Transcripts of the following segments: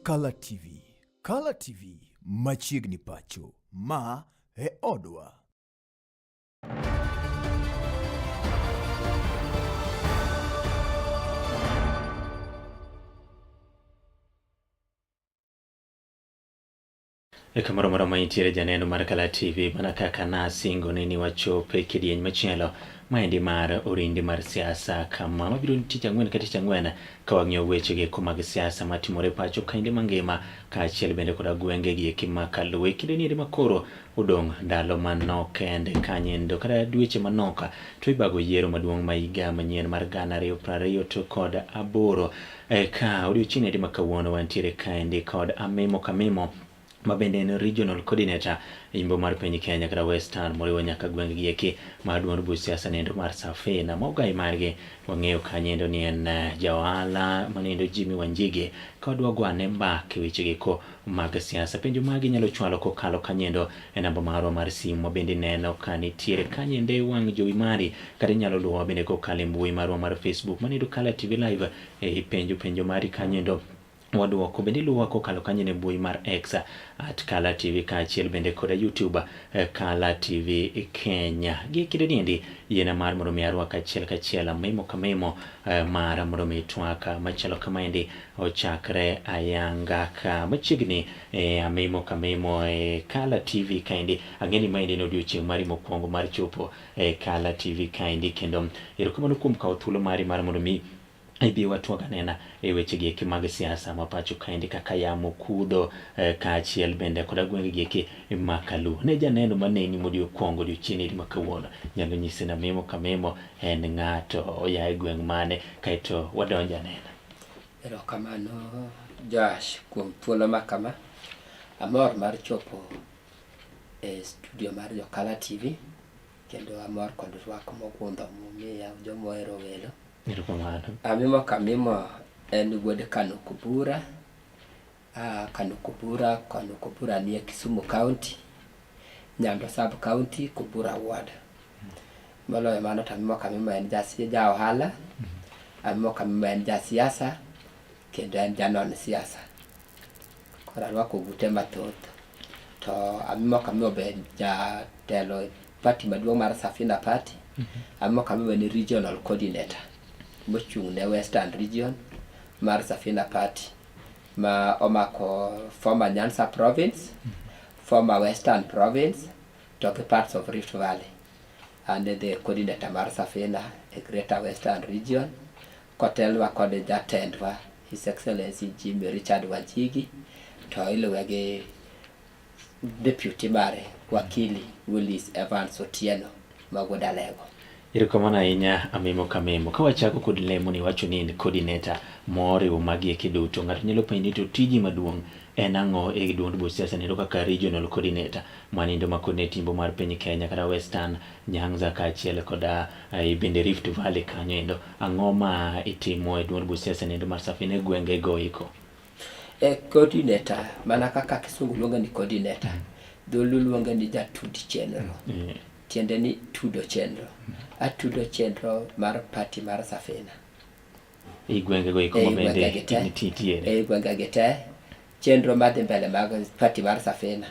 Kala TV. Kala TV machiegni pacho. Ma e odwa. E kamoro amora ma intiere janeno mar Kala TV, mana kaka nasingo ni ni wachop e kidieny machielo maendi mar orindi mar siasa kama mabiro tich ang'wen ka tich ang'wen ka wang'iyo weche gi eko mag siasa matimore pacho kaendi mangima kaachiel bende koda gwenge gi eki ma kaluwe. E kinde ni eri makoro odong' ndalo manok kende kanyendo kata dweche manok to ibago yiero maduong' ma higa manyien mar 2028. Eka odiochieng' edi ma kawuono wantiere kaendi kod Amimo Kamimo ma bende en regional coordinator e yimbo mar piny Kenya kata Western moriwo nyaka gwenge gi eki mar duond buch siasa nendo mar Safina. Ma ogai margi wang'eyo kanyendo ni en ja ohala manendo Jimmy Wanjigi ka wadwa go ane mbaka e weche geko mag siasa. Penjo magi inyalo chwalo kokalo kanyendo e namba marwa mar simu ma bende ineno ka nitiere kanyendo e wang' jowi mari kata inyalo luwowa bende kokalo e mbui marwa mar Facebook manendo Kala TV Live e ipenjo penjo mari kanyendo waduoko. Bende iluwowa kokalo kanyendo e mbui mar X at Kala TV kaachiel bende koda YouTube Kala TV Kenya. Gi kinde niendi yiena mar mondo mi arwak achiel kachiel amimo kamimo mar mondo mi twak machalo kamaendi ochakre ayanga ka machiegni e amimo kamimo e Kala TV kaendi. Ang'e ni maendi en odiochieng' mari mokwongo mar chopo e Kala TV kaendi, kendo erokamano kuom kawo thuolo mari mar mondo mi ibi watwag anena e weche gi eki mag siasa ma pacho kaendi kaka yamo kudho kaachiel bende koda gwenge gi eki ma Kaluo. Ne janeno maneni modi okwongo odiochieng' eri ma kawuono nyalo nyise ni Amimo Kamimo en ng'ato oya e gweng' mane kaeto wadonj anena. Erokamano Joash kuom thuolo ma kama. Amor mar chopo e studio mar Jokala TV kendo amor kod rwak mogundho mumiya joma ohero welo. Erokamano. Amimo Kamimo en wuod Kano Kubura. Kano Kubura, Kano Kubura nie Kisumu County, Nyando Sub County, Kubura Ward. Moloyo mano to Amimo Kamimo en ja ohala, Amimo Kamimo en ja siasa kendo en janon siasa. Koro arwako ogute mathoth. To Amimo Kamimo be jatelo e party maduong' mar Safina Party. Amimo Kamimo en regional coordinator mochung' ne Western Region mar Safina Party ma omako former Nyanza Province, former Western Province to gi parts of Rift Valley. An e the coordinator mar Safina e Greater Western Region kotelnwa kod jatendwa His Excellency Jimmy Richard Wanjigi to iluwe gi deputy mare Wakili Willis Evans Otieno ma wuod Alego. Erokamano ahinya Amimo Kamimo. Ka wachako kod lemo ni iwacho ni in coordinator moriwo magi eki duto. Ng'ato nyalo penji ni to tiji maduong' en ang'o e duond buch siasa nindo kaka regional coordinator manindo ma coordinate yimbo mar piny Kenya kata Western Nyanza kaachiel koda bende Rift Valley kanyo endo. Ang'o ma itimo e duond buch siasa nindo mar Safina e gwenge go eko? E coordinator mana kaka kisungu luonge ni coordinator, dholuo luonge ni jatud chenro. Tiende ni tudo chenro. Atudo chenro mar party mar Safina. E gwenge go eko E ma bende gwenge gi te. nitiere. E gwenge gi te chenro madhi mbele mag party mar Safina.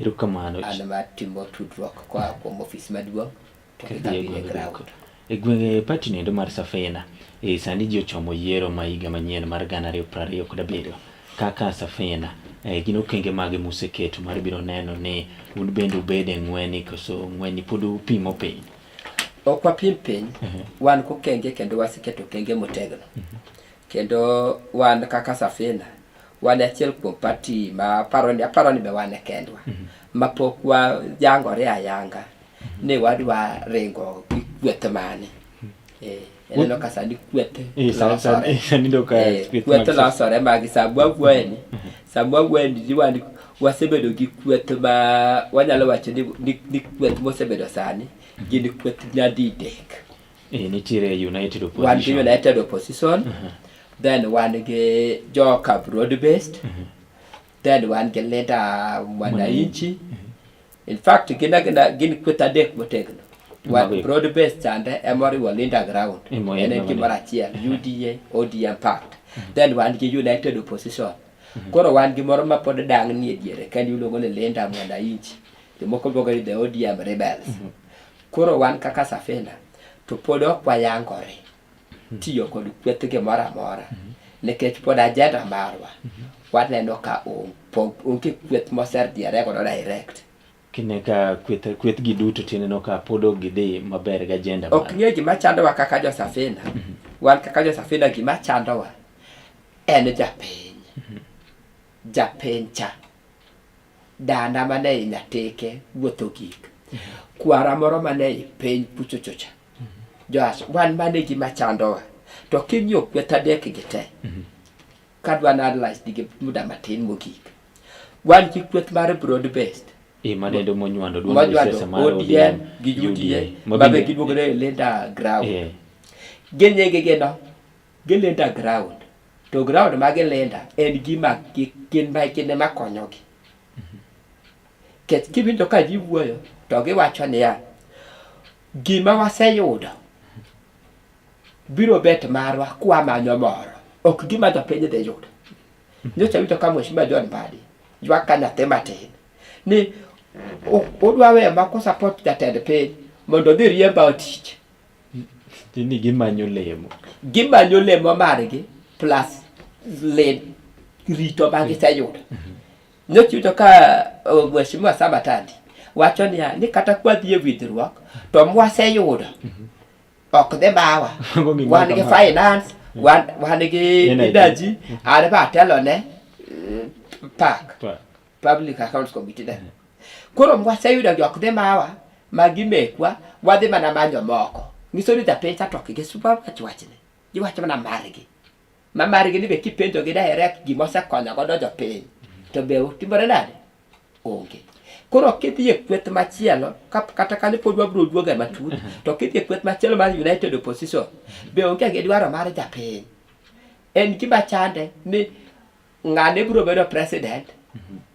Erokamano. An ma timo tudruok koa kuom ofis maduong' to gi Kadhi e kabiro e gwenge ground. go. E gwenge party noendo mar Safina, e sani ji ochomo yiero ma higa manyien mar 2027. Kaka Safina, e gin okenge mage museketo mar biro neno ni un bende ubed e ng'weni koso ng'weni pod upimo piny? Ok wapim piny, wan kokenge kendo waseketo okenge motegno. Kendo wan kaka Safina, wan achiel kuom party ma aparo ni aparo ni be wan e kendwa ma pok wayangore ayanga ni wadwa ringo gi kweth mane. Ineno ka sani kweth losore. Sani ndo ka kweth Kweth losore mag sama wawuoye ni, sama wawuoye ni wan wasebedo gi kweth ma wanyalo wacho ni kweth mosebedo sani gin kweth nyadidek. Nitiere United Opposition. Wan gi United Opposition. Then wan gi joka broad based. Then wan gi Linda Mwananchi. In fact, gin agina gin kweth adek motegno. Wan broad based chande ema oriwo Linda Ground. En en gimoro achiel, UDA, ODM Pact. Then wan gi United Opposition. Koro wan gi moro ma pod dang'ni e diere kendo iluongo ni Linda Mwananchi. Jomoko luongo ni the ODM rebels. Koro wan kaka Safina to pod ok wayangore tiyo kod kweth gimoro amora nikech pod agenda marwa waneno ka onge kweth moserdiere godo direct. Kine ka kweth kweth gi duto tineno ka pod ok gidhi maber gi agenda Ok ng'e gima chandowa kaka jo Safina. Wan kaka jo Safina gima chandowa en japiny. Japiny cha dana mane i Nyatike wuotho gik. Kwara moro mane i piny kuchocho cha. Joash, wan mane gima chandowa. To king'iyo kweth adek gi te, kadwa na analyze gi muda matin mogik. Wan gi kweth mar broad based. E manendo monywando duond Monywando siasa mar ODM gi UDA ma mabe bende- giluongo ni Linda Ground. Eh. Ginyingi gino, gilinda ground. To ground ma gilinda en gima gin ma gin ema konyogi. Nikech kiwinjo ka ji wuoyo to giwacho niya, gima waseyudo biro bet marwa kwamanyo moro, ok gima jopiny dhi yudo. Nyocha awinjo ka Mheshimiwa John Mbadi ywak ka nyathi matin ni odwa weyo mak osupport jatend piny mondo odhi riemba e tich. Ni gimanyo lemo. Gimanyo lemo margi plus rito ma giseyudo. Nyocha iwinjo ka Mheshimiwa Sam Atandi wacho niya ni kata kwadhi e winjruok to mwaseyudo ok dhi bawa. Mago gik Wan gi ma kama. finance, wan gi Energy. energy, an be atelo ne PAC, Pa- Public Accounts Committee ne. Koro mwaseyudo gi ok dhi mawa, magi mekwa, wadhi mana manyo moko. Nyiso ni japiny cha to ok gisuba wach wachni. Giwacho mana margi. Ma margi ni be kipenjo gi direct gima osekonyo godo jopiny, to be otimore nade? Onge. Koro kidhi e kweth machielo, kata kanyo pod wabiro duoge matut, to kidhi e kweth machielo mar United Opposition, be onge gi dwaro mar japiny. En gima chande ni ng'ane biro bedo president,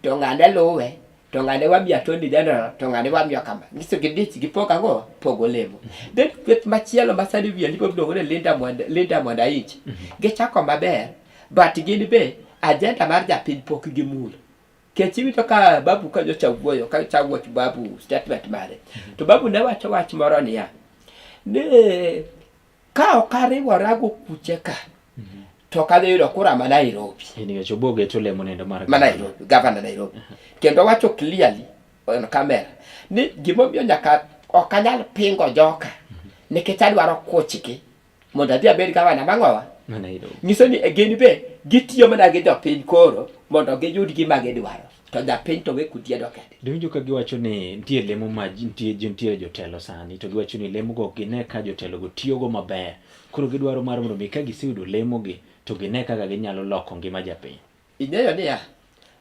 to ng'ane luwe, to ng'ane wamiyo attorney general, to ng'ane wamiyo kama. Nyiso gidich gipogo ang'o? Pogo lemo. Then kweth machielo ma sani wiye lipo miluongo ni Linda Mwananchi. Gichako maber, but gin be agenda mar japiny pok gimulo. Kech iwinjo ka babu ka nyocha wuoyo, ka nyocha wuoch babu statement mare. To babu ne wacho wach moro niya, ni ka ok ariwora go kuche ka, to ok adhi yudo kura ma Nairobi. Eh, nikech oboge to lemo nendo mar Ma Nairobi, governor Nairobi. Kendo wacho clearly on camera ni gimomiyo nyaka ok anyal pingo joka nikech adwaro kuchgi mondo adhi abed gavana mang'owa. Ma Nairobi. Nyiso ni gin be gitiyo mana gi jopiny koro mondo giyud gima gidwaro. To japiny to we kudiedo kende. Diwinjo ka giwacho ni nitie lemo ma nitie jotelo sani to giwacho ni lemo go ok gine ka jotelo go tiyogo maber. Koro gidwaro mar mondo mi ka giseyudo lemo gi to gine kaka ginyalo loko ngima japiny. Ing'eyo niya,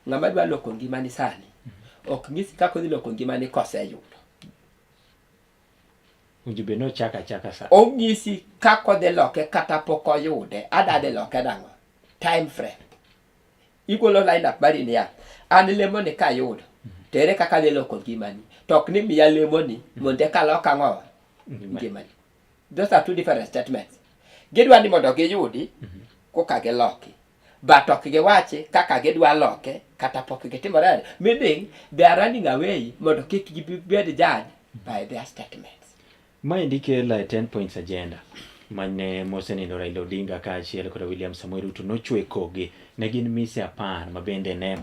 ng'ama dwa loko ngimani sani ok nyisi kaka odhi loko ngimani koseyudo. Winjo bed ni ochako achaka sa. Onyisi kaka odhi loke kata pok oyude. Ada dhi loke nang'o? Time frame. Igolo line up mari niya, an lemoni kayudo, to ere kaka adhi loko ngimani? To ok ni miya lemoni mondo eka alok ang'owa? Ngimani. Those are two different statements. Gidwa ni mondo giyudi koka giloki. But ok giwachi kaka gidwa loke kata pok gitimore. Meaning they are running away mondo kik gibed judged by their statements. Maendi kelo e 10 points agenda mane mosenindo Raila Odinga kaachiel kod William Samoei Ruto nochwe kogi ne gin mise 10 ma bende ne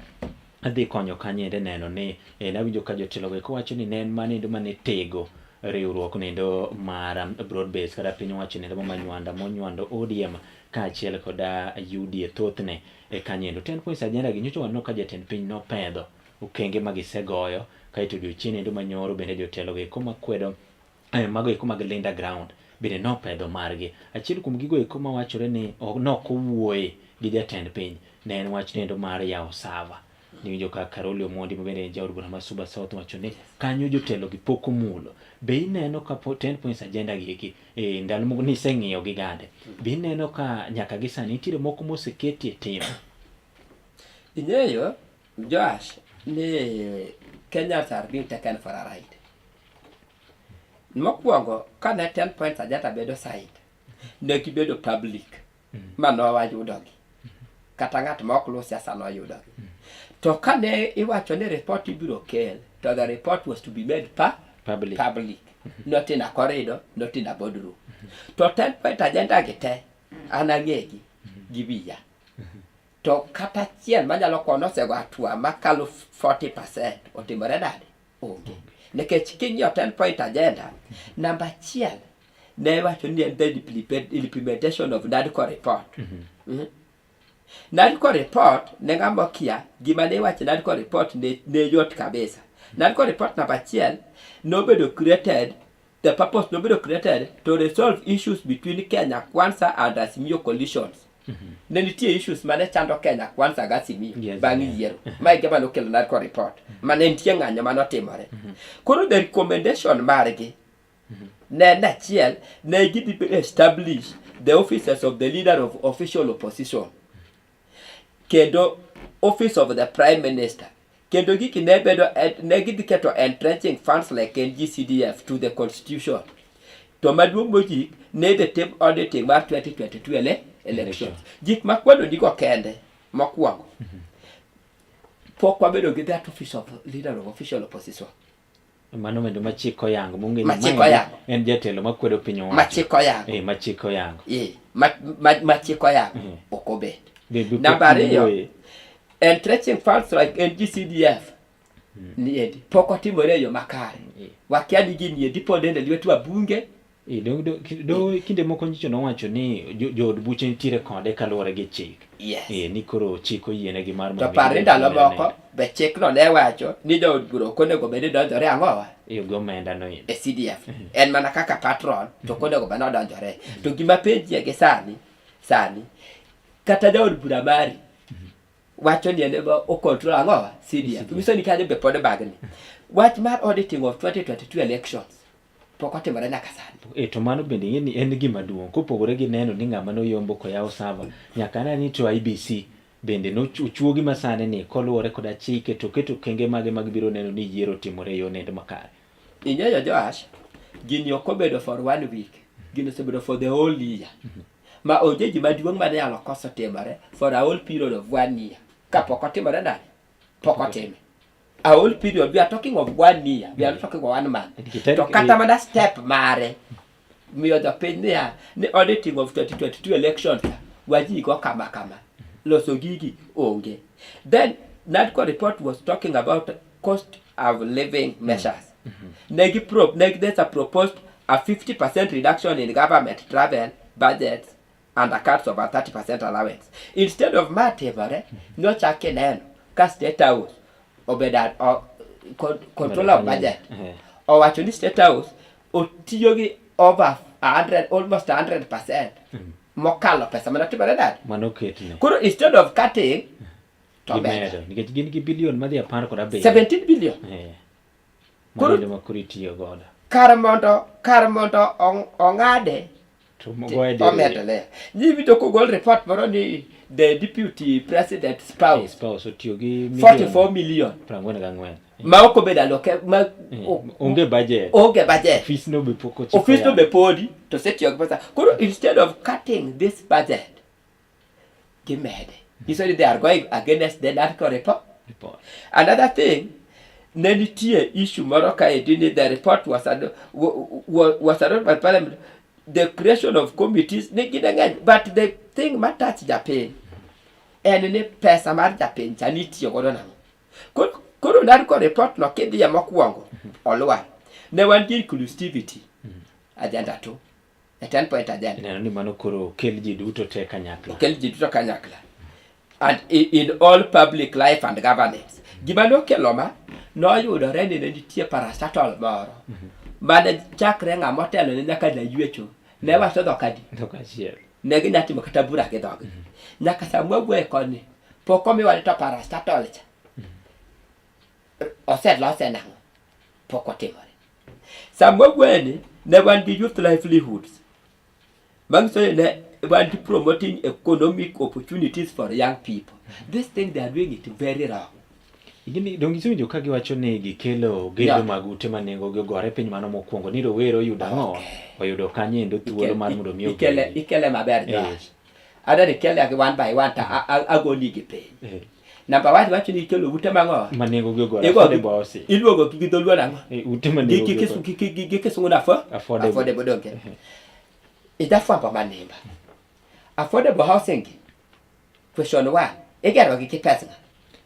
dhi konyo kanyo neno ni nawinjo ka jotelo go wacho ni ne en manendo mane tego riwruok nendo mar broad base kata piny owacho nendo ma Manywanda monywando ODM kaachiel kod UDA thothne e kanyo. 10 points agenda gi nyocha waneno ka jatend piny nopedho okenge ma gisegoyo kaeto odiochieng' endo manyoro bende jotelo go eko makwedo mago eko mag Linda Ground bende nopedho margi. Achiel kuom gigo eko mawachore ni nok owuoye gi jatend piny ne en wach nendo mar yawo sava. Niwinjo ka Caroli Omondi ma bende en jaod bura ma Suba South wacho ni kanyo jotelo gi pok omulo. Be ineno ka 10 points agenda gi eki ndalo moko niseng'iyo gi gande. Be ineno ka nyaka gi sani nitiere moko moseketi e tim? Ing'eyo Joash ni Kenyans are being taken for a ride. Mokwongo kane 10 points agenda bedo signed, ne gibedo public ma nowayudogi. Kata ng'at ma ok luw siasa noyudogi. To kane iwacho ni report ibiro kel, to the report was to be made pa Public. public. Not in a corridor, not in a boardroom. To 10 point agenda gi te, an ang'egi gi wiya. To kata achiel manyalo kono osego hatua makalo 40% otimore nade? Onge. Nikech king'iyo 10 point agenda, namba achiel ne iwacho ni en the implementation of NADCO report. NADCO report ne ng'ama okia gima ne iwacho e NADCO report ne yot kabisa. NADCO report namba achiel nobedo created, the purpose nobedo created to resolve issues between Kenya Kwanza and Azimio coalitions. Ne nitie issues mane chando Kenya Kwanza gi Azimio bang' yiero. Mae gima nokelo NADCO report. Mane nitie ng'anyo mane otimore. Koro the recommendation margi ne en achiel, ne gidhi establish the offices of the leader of official opposition kendo office of the prime minister, kendo giki ne bedo ne gidhi keto entrenching funds like NGCDF to the constitution. To maduong' mogik, ne idhi tim auditing mar 2022 elections. Gik makwano nigo kende mokwongo, pok wabedo gi that office of leader of official opposition. Mano bende machik oyango mong'e ni Machik maendi oyango. en jatelo makwedo piny owacho. Machik oyango. Eh, machik oyango. Eh, machik oyango ok obet. Be Namba pok ariyo, wuoye. entrenching funds like NGCDF ni endi pok otimore e yo makare. Wakia ni gini endi pod en e lwet wabunge. Eh, do kinde moko nyicho nowacho ni jood buche nitiere kode kaluwore gi chik. Yes. Eh, ni koro chik oyienegi mar To mondo mi par ni gibed ndalo gi omenda moko be chikno ne wacho ni jood bura ok onego bed ni donjore ang'owa no. Eh, gi omenda no endo. E CDF. En mana kaka patron to ok onego bed ni odonjore. To gima penjie gi sani, sani kata jaod bura mari wacho ni en ema o control ang'owa CDF. Nyiso ni kanyo be pod bagni. Wach mar auditing of 2022 elections pok otimore nyaka sani. E, to mano bende ing'e ni en gima duong' kopogore gi neno ni ng'ama noyombo koyawo sava, nyaka ne ni to IEBC bende nochuogi masani ni koluwore koda chike to keto okenge mage mag biro neno ni yiero otimore e yo nendo makare. Ing'eyo Joash, gini ok obedo for one week, gini osebedo for the whole year. Ma onge gima duong' mane nyalo koso timore for a whole period of one year. Kapok otimore nade? Pok otime. A whole period, we are talking of one year, we are not talking of one month. To kata mana step mare, miyo jopiny niya, ni auditing of 2022 elections ka, wajigo kama kama, loso gigi onge. Then, NADCO report was talking about cost of living measures. Negi pro, negi there's a proposed a 50% reduction in government travel budgets and a cut of a 30% allowance. Instead of ma timore, nochak ineno ka State House obedo controller of budget. Owacho ni State House otiyo gi over 100, almost 100% mokalo pesa mane otimore nade? Mano ketne. Koro instead of cutting, to medo. Gimedo nikech gin gi bilion madhi 17. 17 billion. Mano endo ma koro itiyo godo. Kar mondo ong'ade To mogoye diriyo. Omedore. Niwinjo kogol report moro ni the deputy president spouse Eh, spouse otiyo gi 44 million 44. Ma ok obedo aloke ma Onge budget. Onge budget. Ofis no be pok ochiko. Ofis no be podi to osetiyo gi pesa. Koro instead of cutting this budget, gimede. Nyiso ni they are going against the NADCO report. Report. Another thing, ne nitie issue moro kaendi ni the report was adopted by parliament, the creation of committees ne gin ng'eny, but the thing ma touch japiny en ni pesa mar japiny cha nitiyo godo nang'o. Koro NADCO report no kidhiye mokwongo olwar. Ne wan gi inclusivity agenda 2, a 10 point agenda. Ineno ni mano koro kel ji duto te kanyakla. Okel ji duto kanyakla and in all public life and governance. Gima nokelo ma noyudore ni ne nitie parastatal moro mane chakre ng'ama otelo ne nyaka jaywecho ne wacho dhok adi? Dhok achiel. Ne ginya timo kata bura gi dhogi. Nyaka sama wawuoye koni pok omiwa ni to parastatal cha oselose nang'o, pok otimore. Sama wawuoye ni ne wan gi youth livelihoods manyiso ni ne wan gi promoting economic opportunities for young people. This thing, they are doing it very wrong. Gini donge isewinjo ka giwacho ni gikelo gedo mag ute ma nengo gi ogore piny mano mokwongo ni rowere oyudo ang'o? Oyudo kanyo endo thuolo mar mondo mi Ikele, ogedi. ikele maber, Eh. Joash. Adwa ni kelna gi one by one to agoli gi piny. Number one wacho ni ikelo ute mang'o? Ma nengo gi ogore affordable housing. Iluongo gi dholuo nang'o? Ute ma nengo gi ogore. Gi kisungu na affordable. Affordable donge. Idafwambo manimba. Affordable housing gi. Question one, igero gi gi pes ng'a?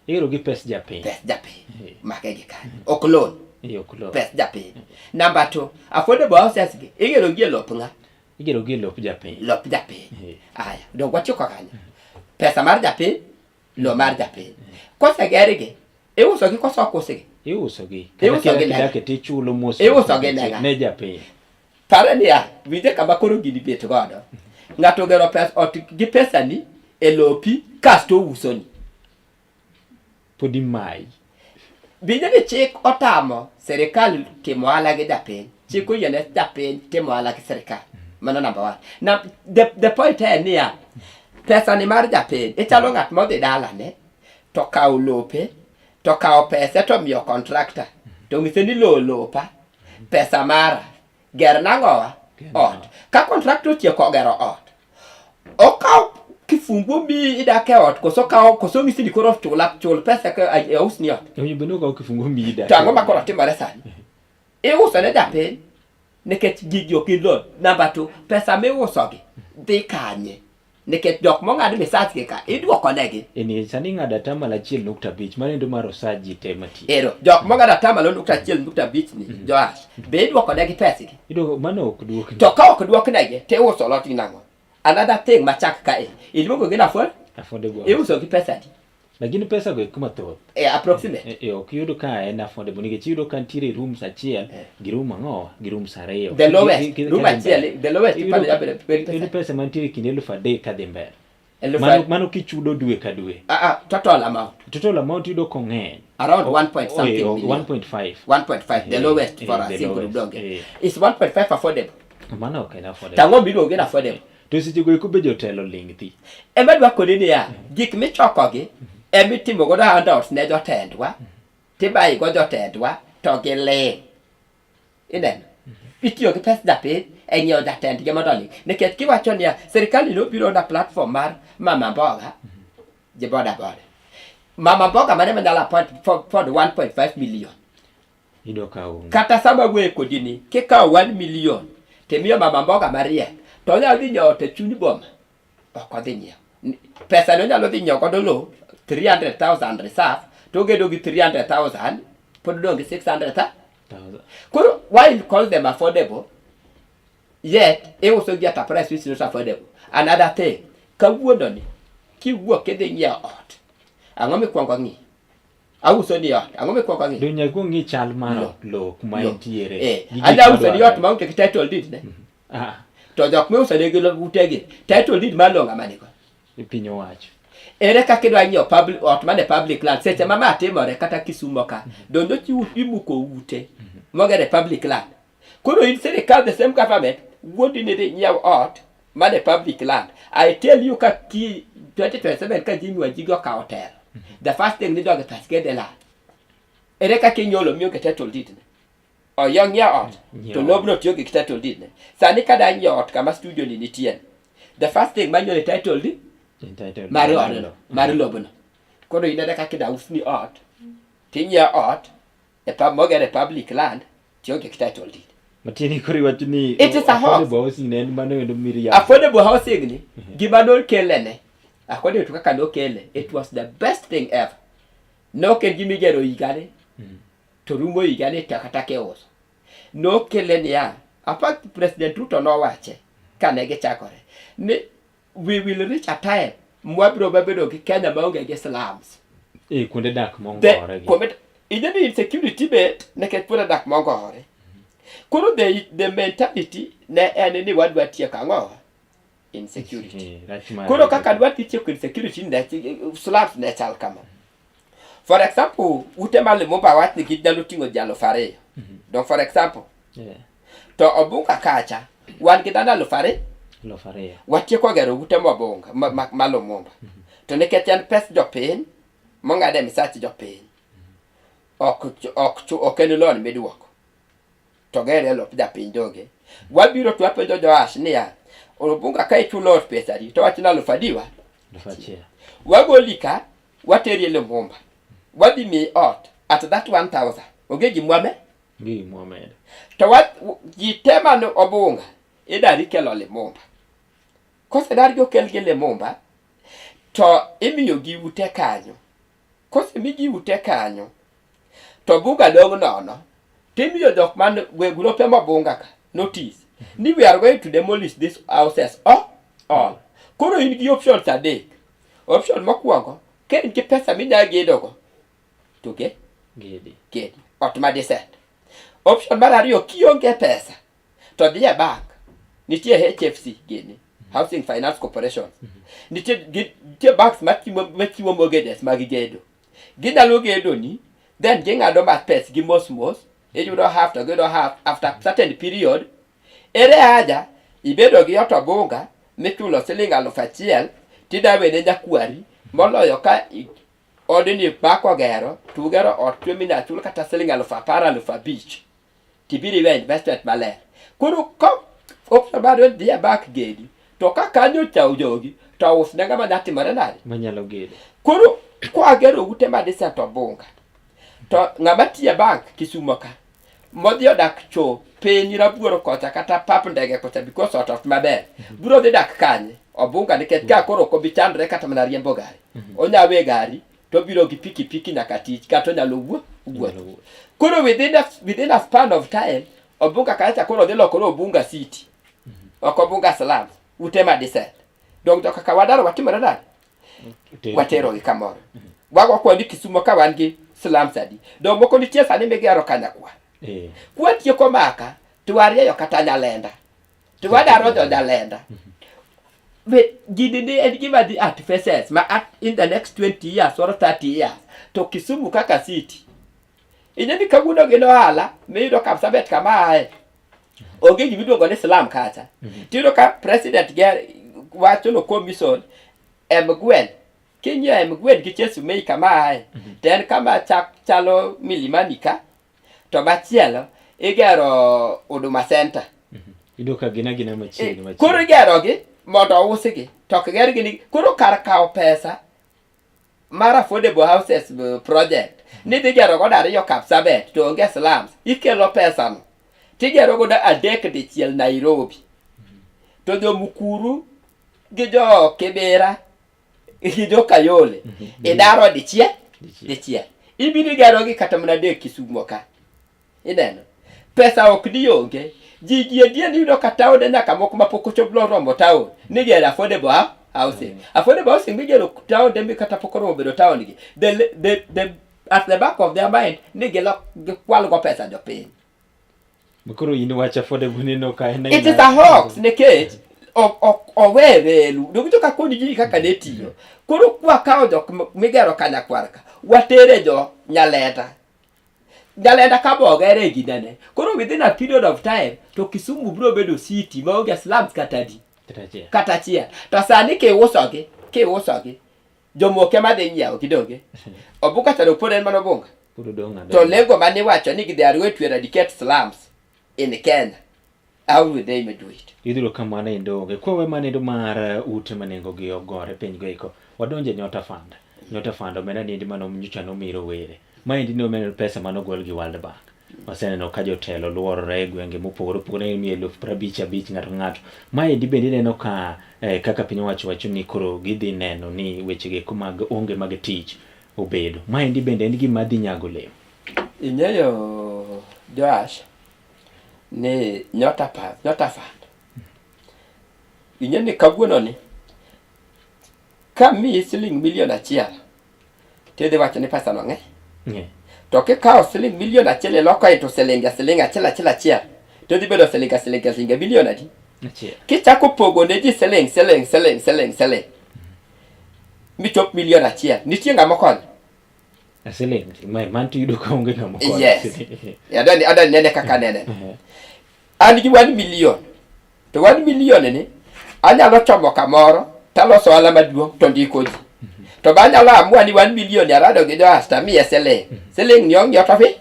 Igero gi pes japiny. Pes japiny. Make gi kanyo. Ok loan. Ok loan. Pes japiny. Number two, affordable houses gi igero gi e lop ng'a? Igero gi e lop japiny. Lop japiny. Aya, donge wachiko kanyo. Pesa mar japiny, lo mar japiny. Kosegergi, iuso gi koso ok usgi? Iuso gi. Iuso gi nega. Kidake tichulo mos. Iuso gi nega. Ne japiny. Pare niya, winje kama koro gini bet godo. Ng'ato ogero pes ot gi pesani e lopi kasto ousoni. Pod imayi. Winje ni chik otamo sirikal timo ohala gi japiny. Chik oyiene japiny timo ohala gi sirikal. Mano number one. Na, the point en niya, pesani mar japiny, ichalo ng'at modhi dalane, to kawo lope, to kawo pese to miyo contractor, to ng'ise ni lowo lopa, pesa mara, ger nang'owa ot. Ka contractor otieko gero ot, okawo kifungu mi idak e ot, koso kawo, koso ng'isi ni koro chula, chul pesa ka ausni ot. Oyo bende okawo kifungu mi idak. To ang'o ma koro timore sani? Iuso ne japiny nikech gigi ok gin loan. Number two, pesa miusogi dhi kanye? Nikech jok mong'ad misachgi ka iduoko negi. E nikech sani ing'ado atamalo achiel nukta abich, mano endo mar osach ji te matiyo. Ero, jok mong'ado atamalo nukta achiel nukta abich ni, Joash, be iduoko negi pesgi? Iduoko, mano ok duokni. To ka ok duok negi, to iuso lot gi nang'o? Another thing machak kae, iluongo gi nafua? Affordable. Iuso gi pesa adi? Lakini pesa go eko mathoth. Approximate. Ok iyudo ka en affordable nikech iyudo ka nitiere rooms achiel gi room ang'o gi rooms ariyo. The lowest, room achiel, the lowest Iyudo ipando ka- jabedo pesa. iyudo pesa mantiere kind 3,000 kadhi mbele. Eluf Mano, mano kichudo dwe ka dwe. Total amount. Total amount iyudo kong'eny. Around 1 point something million. 1.5. 1.5, the lowest for a The single lowest, donge. eh. Is 1.5 affordable? Mano ok en affordable. Tang'o miluongo ni affordable? To seche go eko be jotelo ling' thi. Ema dwa koni niya, gik michokogi ema itimo godo handouts ne jotendwa, tibayi go jotendwa to giling'. Ineno? Itiyo gi pes japiny e ng'iewo jatendgi mondo oling'. Nikech kiwacho niya, sirkal nobiro na platform mar mama mboga gi boda boda. Mama mboga mane manyalo appoint for 1.5 million. Iyudo ka onge. Kata sama awuoyo kodi ni, kikawo 1 million timiyo mama mboga mariek, to onyalo dhi nyiewo ot e chuny boma. Ok odhi nyiewo. Pesa no onyalo dhi nyiewo godo lowo 300,000 reserve, to ogedo gi 300,000, pod odong' gi 600,000. Thousand. Koro, why you call them affordable, yet iuso gi at a price which is not affordable. Another thing, kawuono ni, kiwuok kidhi nyiewo ot, ang'o mikwongo ng'iyo? Auso ni ot, ang'o mikwongo ng'iyo? Do nyaka ung'i chal mar Lowo. ot, lowo kuma Lowo. entiere. Gi gik Anya uso ni ot madwarore. maonge gi title deed ne. Ah, To jok miuso negi utegi, title deed mar lowo ng'ama nigo? Piny owacho. Ere kaka idwa nyiewo public ot mane public land seche ma ma timore kata Kisumo ka donjo chiwo imuko ute moger e public land. Koro in sirikal the same government wuondi ni dhi nyiew ot mane public land. I tell you ka ki 2027 ka Jimmy Wanjigi okawo telo, the first thing ni jogi pes gede lal. Ere kaka inyolo mionge title deed ne? Oyo ng'iewo ot to Nyiewo. lobno tiyo gi title deed ne. Sani ka da nyiewo ot kama studio ni nitie, the first thing manyo ni title deed Title mar deed. odno, mar lobno. Koro inene kaka ida usni ot, tinyiewo ot e pub moger e public land tionge gi title deed. Matieni koro iwacho ni It is a hoax. affordable housing ne en mano endo miriambo. Affordable housing ni gima nokele ne according to kaka nokele it was the best thing ever. Ne ok en gima igero higani to rumo higani to kata kiuso. Nokele niya, apart President Ruto nowache kane gichakore ni we will reach a time mwabiro mabedo gi Kenya maonge gi slums. Kuonde dak mongore gi. Ing'e ni insecurity bet nikech kuonde dak mongore. Koro the mentality ne en ni wadwa tieko ang'o? Insecurity. Rach mar Koro kaka dwa tieko insecurity ne slums ne chal kama. For example, ute ma Lumumba wach ni ginyalo ting'o ji 2,000. Dong for example, to Obunga kacha wan gi dhano 2,000 2,000. Watieko gero ute ma Obunga ma Lumumba. To nikech en pes jopiny mong'ad e misach jopiny. Ok en loan miduoko. To gere e lop japiny donge. Wabiro to wapenjo Joash niya, Obunga ka ichulo ot pesa adi? To wachna alufu adiwa? 1000. Wagoli ka, wateri e Lumumba. Wadhi miyi ot at that 1000. Onge gimwame? Gi mwamedo. To wa, ji te man Obunga idari kelo Lumumba. Kosedar gi okelgi Lumumba, to imiyogi ute kanyo. Kosemigi ute kanyo, to Bunga dong' nono. Timiyo jok man weg lope mobunga ka notice ni we are going to demolish these houses oh, all. Koro in gi options adek. Option mokwongo, ka in gi pesa minya gedogo, to ge, Gedi. gedi ot ma decent. Option mar ariyo, kionge pesa, to dhi e bank. Nitie HFC gini, Housing Finance Corporation. Nitie, nitie banks machiwo mortgages mag gedo. Ginyalo gedo ni, then ging'ado mar pes gi mos mos, iyudo half to giyudo half after certain period. Ere haja ibedo gi ot Obunga michulo siling 1000 tidawene nyakwari moloyo ka odni bak ogero to ugero ot to minya chul kata siling 10,000 5,000 tibiro iwe investment maler. Koro ka option mar dhi e bank gedi to ka kanyo ochawo jogi to usne ng'ama nya timore nade? Manyalo gedo. Koro kwagero ute ma decent Obunga to ng'ama tiyo e bank Kisumo ka modhi odak cho piny Rabuor kocha kata pap ndege kocha because ot ot maber biro dhi dak kanye Obunga nikech ka koro ok obi chandre kata mana riembo gari onya we gari to obiro gi pikipiki nyaka tich kata onyalo wuotho. Koro within a span of time Obunga kacha koro dhi lokore Obunga city ok Obunga slums ute ma decent dong to kaka wadaro watimore nade watero gi kamoro wago kwandi Kisumo ka wan gi slums adi dong moko nitie sani migero Kanyakwa kwatieko maka to warieyo kata Nyalenda to wadaro jo Nyalenda. Be gini ni en gima dhi at phases ma at in the next 20 years or 30 years to Kisumu kaka city ing'e ni kawuono gin ohala miyudo Kapsabet kama ae onge gima iluongo ni slum kacha tiyudo ka president ger wacho no commission Emgwen king'iyo Emgwen gi Chesumei kama ae to en kama chak chalo Milimani ka to machielo igero Huduma Center. Iyudo ka gin agina machiegni machiegni. Koro igerogi mondo ousgi to ok gergi ni koro kar kawo pesa mar affordable houses project ni dhi gero godo ariyo Kapsabet to onge slums ikelo pesa no tigero godo adek dichiel Nairobi to jo Mukuru gi jo Kibera gi jo Kayole idaro dichiel dichiel ibiro igero gi kata mana adek Kisumo ka ineno pesa ok ni onge ji ji adier iyudo ka taonde nyaka moko mapok ochopo romo town nigero affordable housing affordable housing migero taonde mi kata pok oromo bedo town gi the at the back of their mind ni gilok gikwal go pesa jopiny. Koro in wach affordable neno ka en It is a hoax nikech ok owe relu donge ka koni ji kaka ne tiyo koro kwakawo jok migero Kanyakwar ka watere jo Nyalenda Nyalenda ka bogere ginene koro within a period of time to Kisumu biro bedo city maonge slums kata adi kata achiel to sani kiusogi kiusogi jomoke madhi nyiewo gidonge Obunga chano pod en mana Obunga to lengo mane iwacho ni they are going to eradicate slums in Kenya, how will they do it? Idhiro kamano endo onge kwawe manendo mar ute ma nengogi ogore piny go eko wadonje Nyota Fund. Nyota Fund omenda niendi mano nyocha nomi rowere maendi ne omenda pesa manogol gi World Bank. Waseneno ka jotelo luorore e gwenge mopogore opogore imiyo 55,000 ng'ato ng'ato. Maendi bende ineno ka kaka piny owacho wacho ni koro gidhi neno ni weche go mag onge mag tich obedo. Maendi bende en gima dhi nyago olemo. Ing'eyo Joash ni Nyota pa, Nyota Fund ing'e ni kawuono ni kamiyi siling 1,000,000 tidhi wacho ni pesa no ng'eny to kikawo siling 1,000,000 iloko into silinge siling achiel achiel achiel to dhi bedo silinge silinge silinge milion adi? Achiel. Kichako pogo ne ji siling siling siling siling siling michop 1,000,000 nitie ng'ama okonyo? Siling man to iyudo ka onge ng'ama okonyo. Yes. Adani adani nene kaka nene. An gi 1 million to 1 million ni anyalo chomo kamoro taloso ohala maduong' to ndiko ji to be anyalo amua ni 1 million arado gi Joas tamiye siling siling ni ong'iyo to piny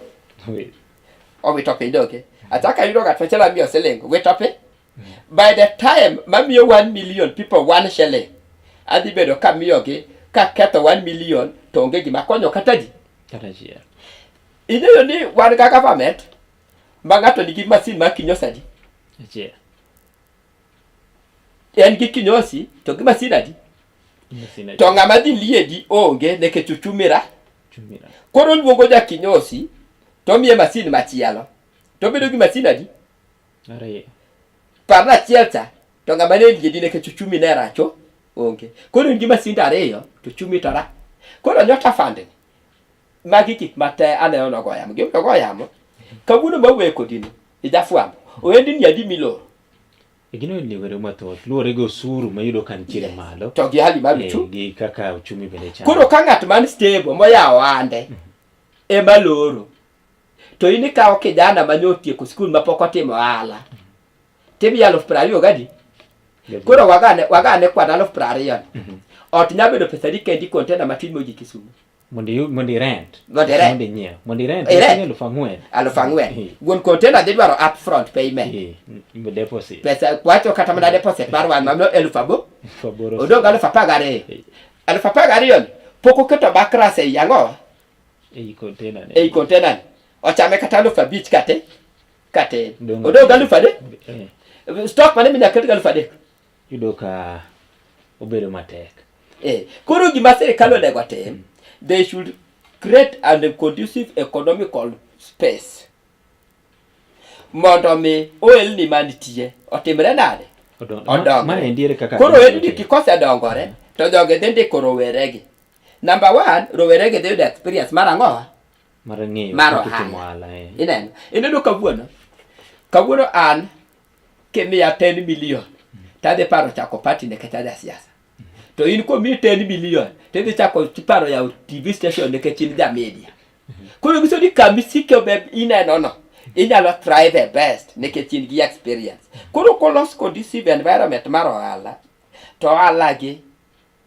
owito piny doge achako ayudo ng'at machielo amiyo siling wito piny. By the time mamiyo 1 million people 1 shilling, adhi bedo kamiyogi kaketho 1 million to onge gima konyo kata ji. Kata achiel. Ing'eyo ni wan ga government ma ng'ato nigi masin mar kinyosi adi? Achiel. En gi kinyosi to gi masin adi? Masin achiel. To ng'ama dhi liedi onge nikech uchumi ra. Uchumi ra. Koro oluongo ja kinyosi to omiye masin machielo. To obedo gi masin adi? Ariyo. Parna achiel cha to ng'ama ne liedi nikech uchumi ne racho onge. Koro in gi masinde ariyo to uchumi to ra. Koro Nyota Fund ni magi gik ma te aneno nogo yamo. Gima ogo yamo kawuono mawuoye kodi ni ijafwambo ohendni adi miloro Gino ohelni mathoth luwore gi osuru mayudo ka nitiere malo to gi hali mar eh, uchumi. gi kaka uchumi bende chalo. Koro ka ng'at man stable moyawo ohande ema loro to in ikawo kijana ma nyotieko skul mapok otimo ohala timiye 20,000 gadi. Koro wagane kwan 20,000 ni. Ot nya bedo pesa adi kendi container matin mogik Kisumu? Mondo iyu- mondo i rent. Mondo i rent. Mondo inyiew. Mondo i rent. I rent. 4,000. 4,000. Eh. Wuon container dhi dwaro upfront payment. Eh, deposit. Pesa wacho kata mana deposit mar wan mano 8,000. 8,000. Odong' 12,000. Eh. 12,000 ni pok oketo bakras ei ang'o? Ei container ne. Ei container ni. Ochame kata 5,000 kate katin. Dong' Odong' 3,000. Eh, Stock mane minyalo ket gi 3,000? Yudo ka obedo matek. Eh, koro gima sirikal onego otim, they should create an conducive economical space mondo mi ohelni mantie otimre nade? Odongre. Ma endiere kaka Koro ohelni gi kosedongore to jogi dhi ndiko roweregi. Number one, roweregi dhi yudo experience mar ang'o? Mar ng'eyo Mar kaka itimo ohala. ohala, eh. Ineno? Ineno kawuono. Kawuono an kimiya 10 million tadhi paro chako party nikech aja siasa. To in komiyi 10 million tidhi chako paro yawo TV station nikech in ja media. Koro nyiso ni kamisike be ineno no inyalo try the best nikech in gi experience. Koro kolos conducive environment mar ohala to ohala gi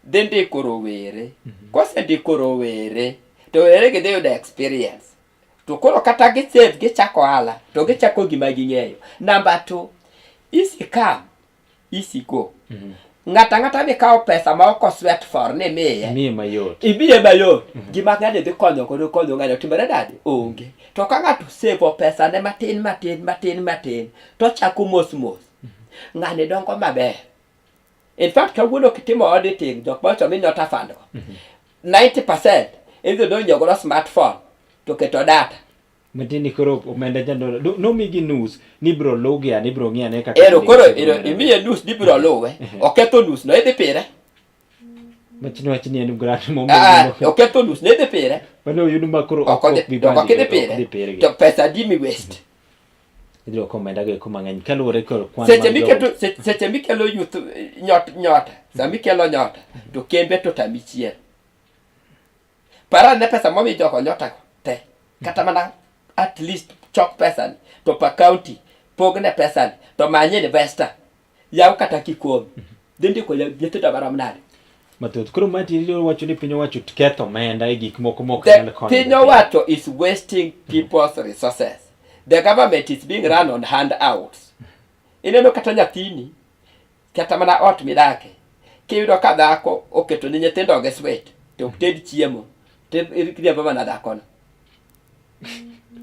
dhi ndiko rowere. Kosendiko rowere to rowere gi dhi yudo experience. To koro kata gi save gichako ohala to gichako gima ging'eyo. Number two, easy come, easy go. Ng'ato ang'ata mikawo pesa ma ok sweat for ni miye. Imiye mayot. Imiye mayot. Gima ng'ani dhi konyo godo konyo ng'ani otimore nade? Onge. To ka ng'ato save pesa ne matin matin matin matin to chako mos mos. Ng'ani dongo maber. In fact, kawuono kitimo auditing, jok ma wacho ni Nyota Fund go. 90% idhi donjo godo smartphone to keto data. Matiende koro omenda jandolo nomigi nus ni bro lugi ane ibro ng'i ane kaka Ero koro ero imiye nus ni biro luwe. Oketho nus no idhi pire. Machino wach ni en grant mo Ah, oketho nus no idhi pire. Mano oyud ma koro Ok odhi bi ok bandi- idhi ok dhi pire. pire. To pesa adi mi waste? Idhi ok omenda go eko mang'eny kaluwore kod kwan Seche mar miketo jogo. seche mikelo youth nyot nyota, sama ikelo nyota to kembe to tami chiel. Par ane pesa momi jogo nyota go te. Kata mana at least chok pesa ni to per county pogne pesa ni to many investor. Yaw kata kikombe. Dhi ndiko nyithindo marom nade? Mathoth. Koro ma tiri wacho ni piny owacho ketho omenda e gik moko mok The nyal konyo. piny jopiny. owacho is wasting people's resources. The government is being run on handouts. Ineno kata nyathini, kata mana ot midake, kiyudo ka dhako oketo ne nyithindo gi sweet to ok ted chiemo, to iriembo mana dhakono.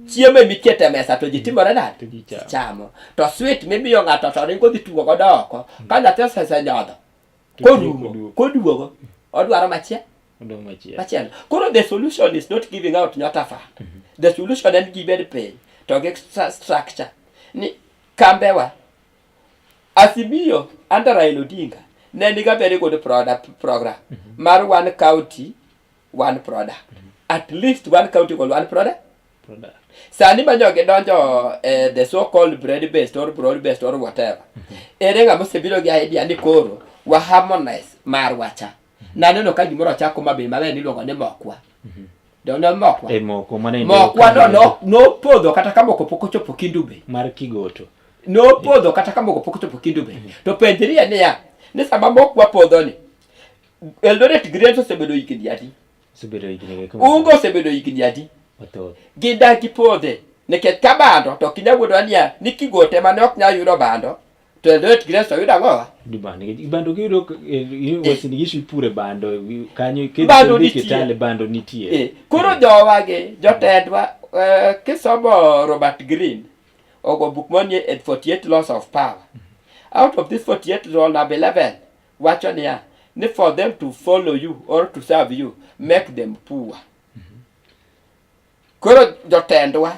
Chiemo emiketo e mesa to ji timore nade? To ji chamo. Chamo. To sweet mimiyo ng'ato to ringo dhi tugo godo oko. Ka nyathi osenyodho, korumo, koduogo, odwaro machielo. Odong' machielo. Machielo. Koro the solution is not giving out Nyota Fund. The solution en gibed piny to gi structure ni kambewa Azimio under Raila Odinga ne niga very good product program mar one county one product. At least one county gol one product. Product. Sani ma jogi donjo eh, the so called bread based or broad based or whatever. Ere ng'ama osebiro gi idea ni koro wa harmonize marwa cha. Naneno ka gimoro ochako maber maber niluongo ni mokwa. Donge mokwa? E moko mane Mokwa no no nopodho kata ka moko pok ochopo Kendu Bay. Mar Kigoto. Nopodho kata ka moko pok ochopo Kendu Bay. To penjrie niya, ni sama mokwa podho ni, Eldoret Greens osebedo higni adi? Osebedo higni go. Ungo osebedo higni adi? Mathoth. Gidak gipodhe nikech ka bando to ok inyal wuondora niya ni Kigoto ema ne ok nyal yudo bando To Eldoret Grains to yudo ang'owa? Yudo bando nikech bando giyudo Uasin Gishu ipure bando kanyo Bando nitie. Kitale bando nitie. Eh, koro jowagi jotendwa kisomo Robert Greene ogo buk moni e 48 Laws of Power. Out of this 48 law number 11 wacho niya ni for them to follow you or to serve you make them poor. Koro jotendwa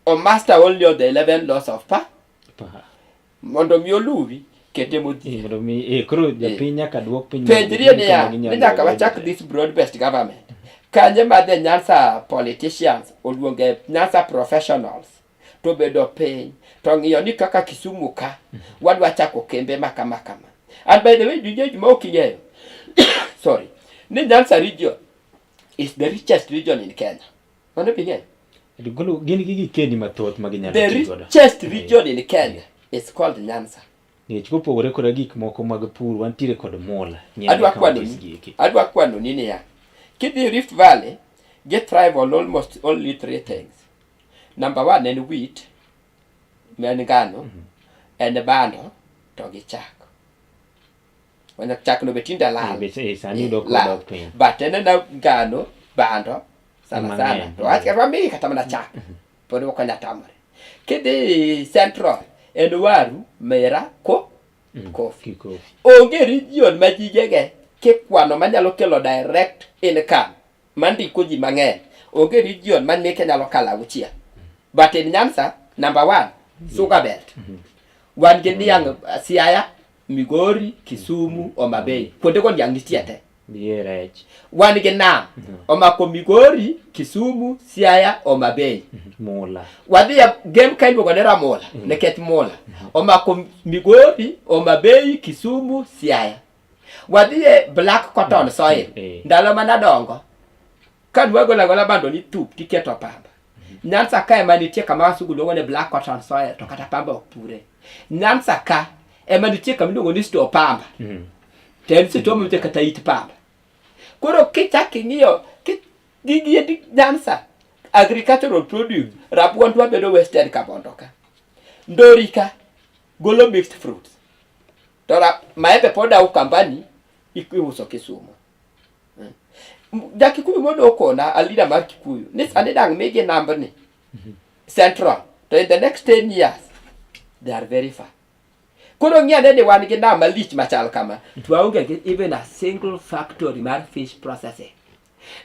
o master only of the 11 laws of power. Mondo mi oluwi kete modhier. Mondo mi koro japiny nyaka duok piny Penjrie niya, ni nyaka wachak this broad based government. Kanye ma the Nyanza politicians oluonge Nyanza professionals to bedo piny to ng'iyo ni kaka Kisumu ka wadwa chako kembe ma kama kama. And by the way, winjo gima ok ing'eyo. Sorry. Ni Nyanza region is the richest region in Kenya. Mano be ing'eyo? Golo gin gi gikeni mathoth ma ginyalo The tiyo godo. richest region in Kenya is called Nyanza. Nikech kopogore koda gik moko mag pur, wantiere kod mula. Ng'eny Adwa counties kwano gi eki. adwa kwano ni niya. Kidhi Rift Valley, gi thrive on almost only three things. Number one en wheat, ma en ngano, en bando, to gi chak. Wanya chak no be tinde lal. Sani yudo Lal. kodok piny. But en ena ngano, bando, sana sana. Mang'eny. To wach wamiyi kata mana chak. Pod ok onyal tamore. Kidhi Central, en waru, mera, ko, coffee. Gi coffee. Onge region ma jijege kikwano manyalo kelo direct income mandiko ji mang'eny. Onge region ma meke nyalo kalo auchiel. But in Nyanza, number one, sugar belt. Wan gi niang' Siaya, Migori, Kisumu, Homa Bay. Kuondego niang' nitie te. Biye rech. Wan gi nam. Omako Migori, Kisumu, Siaya, Homa Bay. Mula. Wadhi e game ka iluongo ni Ramula, nikech mula. Omako Migori, Homa Bay, Kisumu, Siaya. Wadhi e black cotton soil. Ndalo mana dongo. Ka nwagolo agola bando ni tup tiketo pamba. Nyanza ka ema nitie kama wasugu luongo ni black cotton soil to kata pamba ok pure. Nyanza ka ema nitie kama iluongo ni store pamba. To en store miwuothe kata it pamba. Koro kichak ing'iyo gigi endi Nyanza agricultural produce rabuon dwa bedo wasted ka bondo ka. Ndori ka golo mixed fruits. To maembe pod au kambani iuso Kisumu. Ja Kikuyu mondo okona a leader mar Kikuyu ni sani dang' migi nambni Central to in the next 10 years they are very far. Koro ng'i ane ni wan gi nam malich machal kama to waonge gi even a single factory mar fish processing.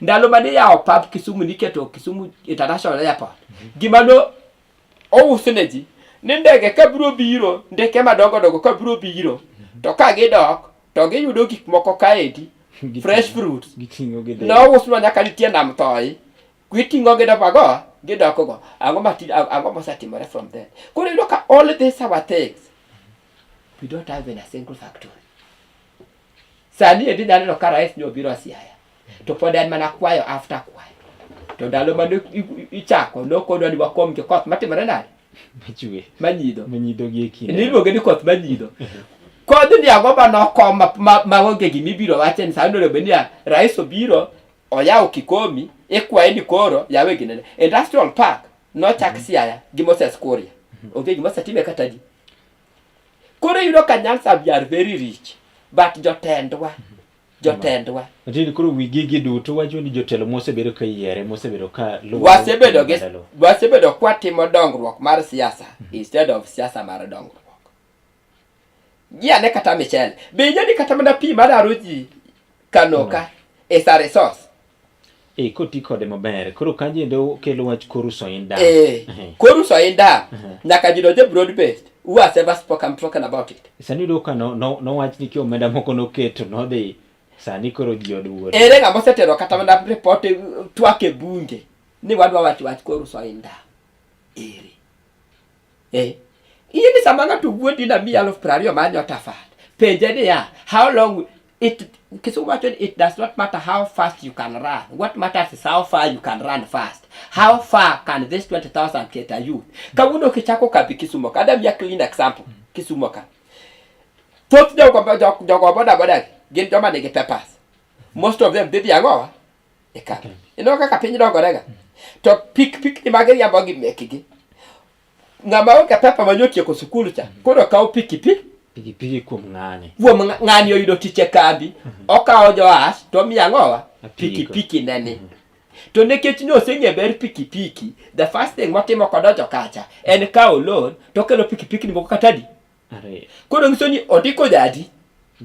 Ndalo mane iyawo pap Kisumu niketo Kisumu International Airport gima no ous ne ji ni ndege ka biro biro ndeke madongo dongo ka biro biro to ka gidok to giyudo gik moko kaendi fresh fruits Giting'o gidhi. nousnwa nyaka nitie nam toi giting'o gidok gidok go ang'o mati ang'o mosetimore from there. Koro iyudo ka all these our things we don't have even a single factory. Sani endi naneno ka rais ne obiro Siaya to pod en mana kwayo after kwayo. To ndalo mane ichako nokonwa ni wakom gi koth matimore nade? Machwe. Manyidho. Manyidho gi e kinde. Niluonge ni koth manyidho. Kodhni ang'o manokom maonge gimibiro wache ni sani onego bed niya rais obiro oyawo Kikomi ikwaye ni koro yawe ginene. Industrial park nochak Siaya gi Moses Kuria. Onge gima osetime kata adi. Koro iyudo ka Nyanza we are very rich but jotendwa jotendwa Matiende koro wigi gi duto wacho ni jotelo mosebedo ka yiere mosebedo ka luwo wasebedo gi wasebedo kwatimo dongruok mar siasa instead of siasa mar dongruok. Gi ane kata michele. Be ing'e ni kata mana pi madaro ji Kano ka is a resource. Koti kode maber. Koro kanyo endo kelo wach Koru Soin Dam. Koru Soin Dam. Nyaka ji donje broad based. Who has ever spoken about it? Sani yudo ka nowach ni ki omenda moko noketo nodhi sani koro ji oduogo. Ere ng'ama osetero kata mana report twak e bunge ni wadwa wacho wach Koru Soin Dam. Ere. In sama ng'ato wuondi na miyi 20,000 mar nyota fund. Penje niya, how long it Kisumu wacho ni it does not matter how fast you can run. What matters is how far you can run fast. How far can this 20,000 cater youth? Kawuono kichako kambi Kisumu ka, adwa miya clean example. Kisumu ka. Thoth jogo boda boda gin joma nigi papers. Most of them dhi dhi ang'owa e kambi. Ineno kaka piny dongore ga. To pik pik ni magiriambo gi mekgi. Ng'ama onge pepa ma nyotieko sukul cha koro kawo pikipiki. Pikipiki kuom ng'ani. Kuom ng'ani oyudo tich e kambi, okawo Joash to omiyo ang'owa? Apiko. Pikipiki ne ni. To nikech ne oseng'e ber pikipiki, the first thing motimo kodonjo kacha en kawo loan to okelo pikipiki ni moko kata adi. Ariyo. Koro nyiso ni ondiko jadi.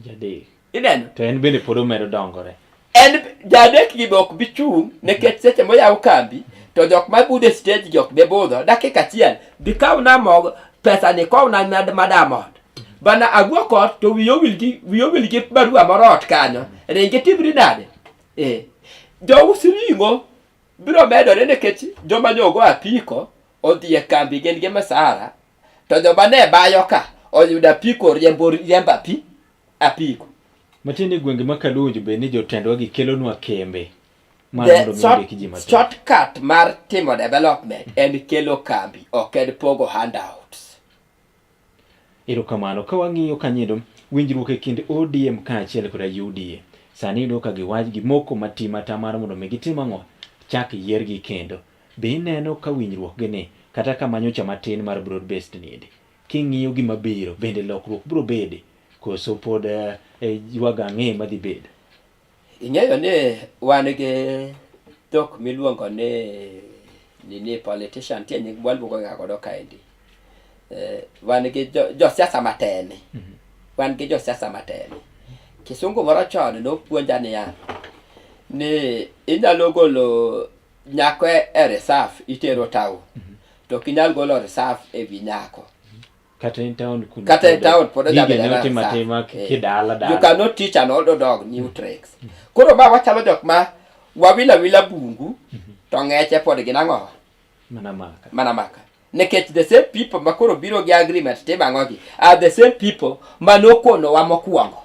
Jadek. Ineno? To en bende pod omedo dongore. En jadek gi be ok bi chung' nikech seche moyaw kambi to jok ma budho e stage gi ok bi budho dakika achiel bi kawna mogo pesa ni kowna ma Diamond. Bana awuok ot to wiya owil gi wiya owil gi barua moro ot kanyo. Ringi timri nade? Eh. Jous ring'o biro medore nikech joma nyogo apiko odhi e kambi gin gi misara to joma ne bayo ka oyudo apiko riembo riembo api apiko. Matiende ni gwenge ma Kaluonjo bed ni jotendwa gi kelonwa kembe mar The mondo mi ondik ji mathoth. shortcut mar timo development en kelo kambi ok en pogo handouts. Erokamano. Ka wang'iyo kanyindo, winjruok e kind ODM kaachiel koda UDA. Sani iyudo ka giwach gimoko mati mata mar mondo mi gitim ang'o? Chak yiergi kendo. Be ineno ka winjruok gi ni kata ka manyocha matin mar broad based niendi, king'iyo gima biro, bende lokruok biro bede koso pod eh, ywago ang'e madhi bedo? Ing'eyo ni wan gi dhok miluongo ni nini politician nitie nying mwaluongo ga godo kaendi. Eh, wan gi josiasa matene. Wan gi josiasa matene. Kisungu moro chon nopuonja niya, ni inyalo golo nyako e reserve itero town. To ok inyal golo reserve e wi nyako. Kata in town kuno. Kata in town pod Gige ojabedo ne na otimo reserve. atima Eh. kidala dala. You cannot teach an old dog new tricks. Koro ma wachalo jok ma wawila wila bungu to ng'eche pod gin ang'o? Mana maka. Mana maka. Nikech the same people ma koro biro gi agreement timo ang'o gi are the same people ma nokonowa mokwongo.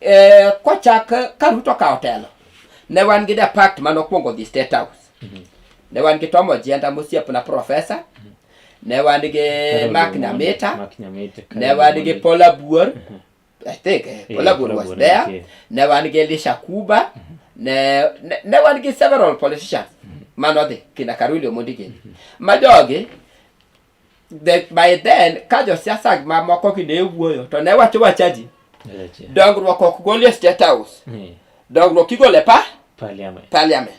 Eh, kochak ka Ruto okawo telo, ne wan gi the pact manokwongo dhi State House. Ne wan gi Tom Ojienda mosiepna professor, ne wan gi Carol Mark Omondi, Nyamita, Mark Nyamita, ne Carol wan gi Omondi. Paul Abuor, I think Paul Eh, Abuor Paul was Abuor there, nitie. ne wan gi Elisha Kuba, ne wan gi several politicians manodhi kina Karuli Omondi gini. Ma jogi by then ka josiasa mamoko gi ne wuoyo to ne wacho wacha ji Achiel. dongruok ok gol e State House, Eh, dongruok igolo e pa Parliament. parliament.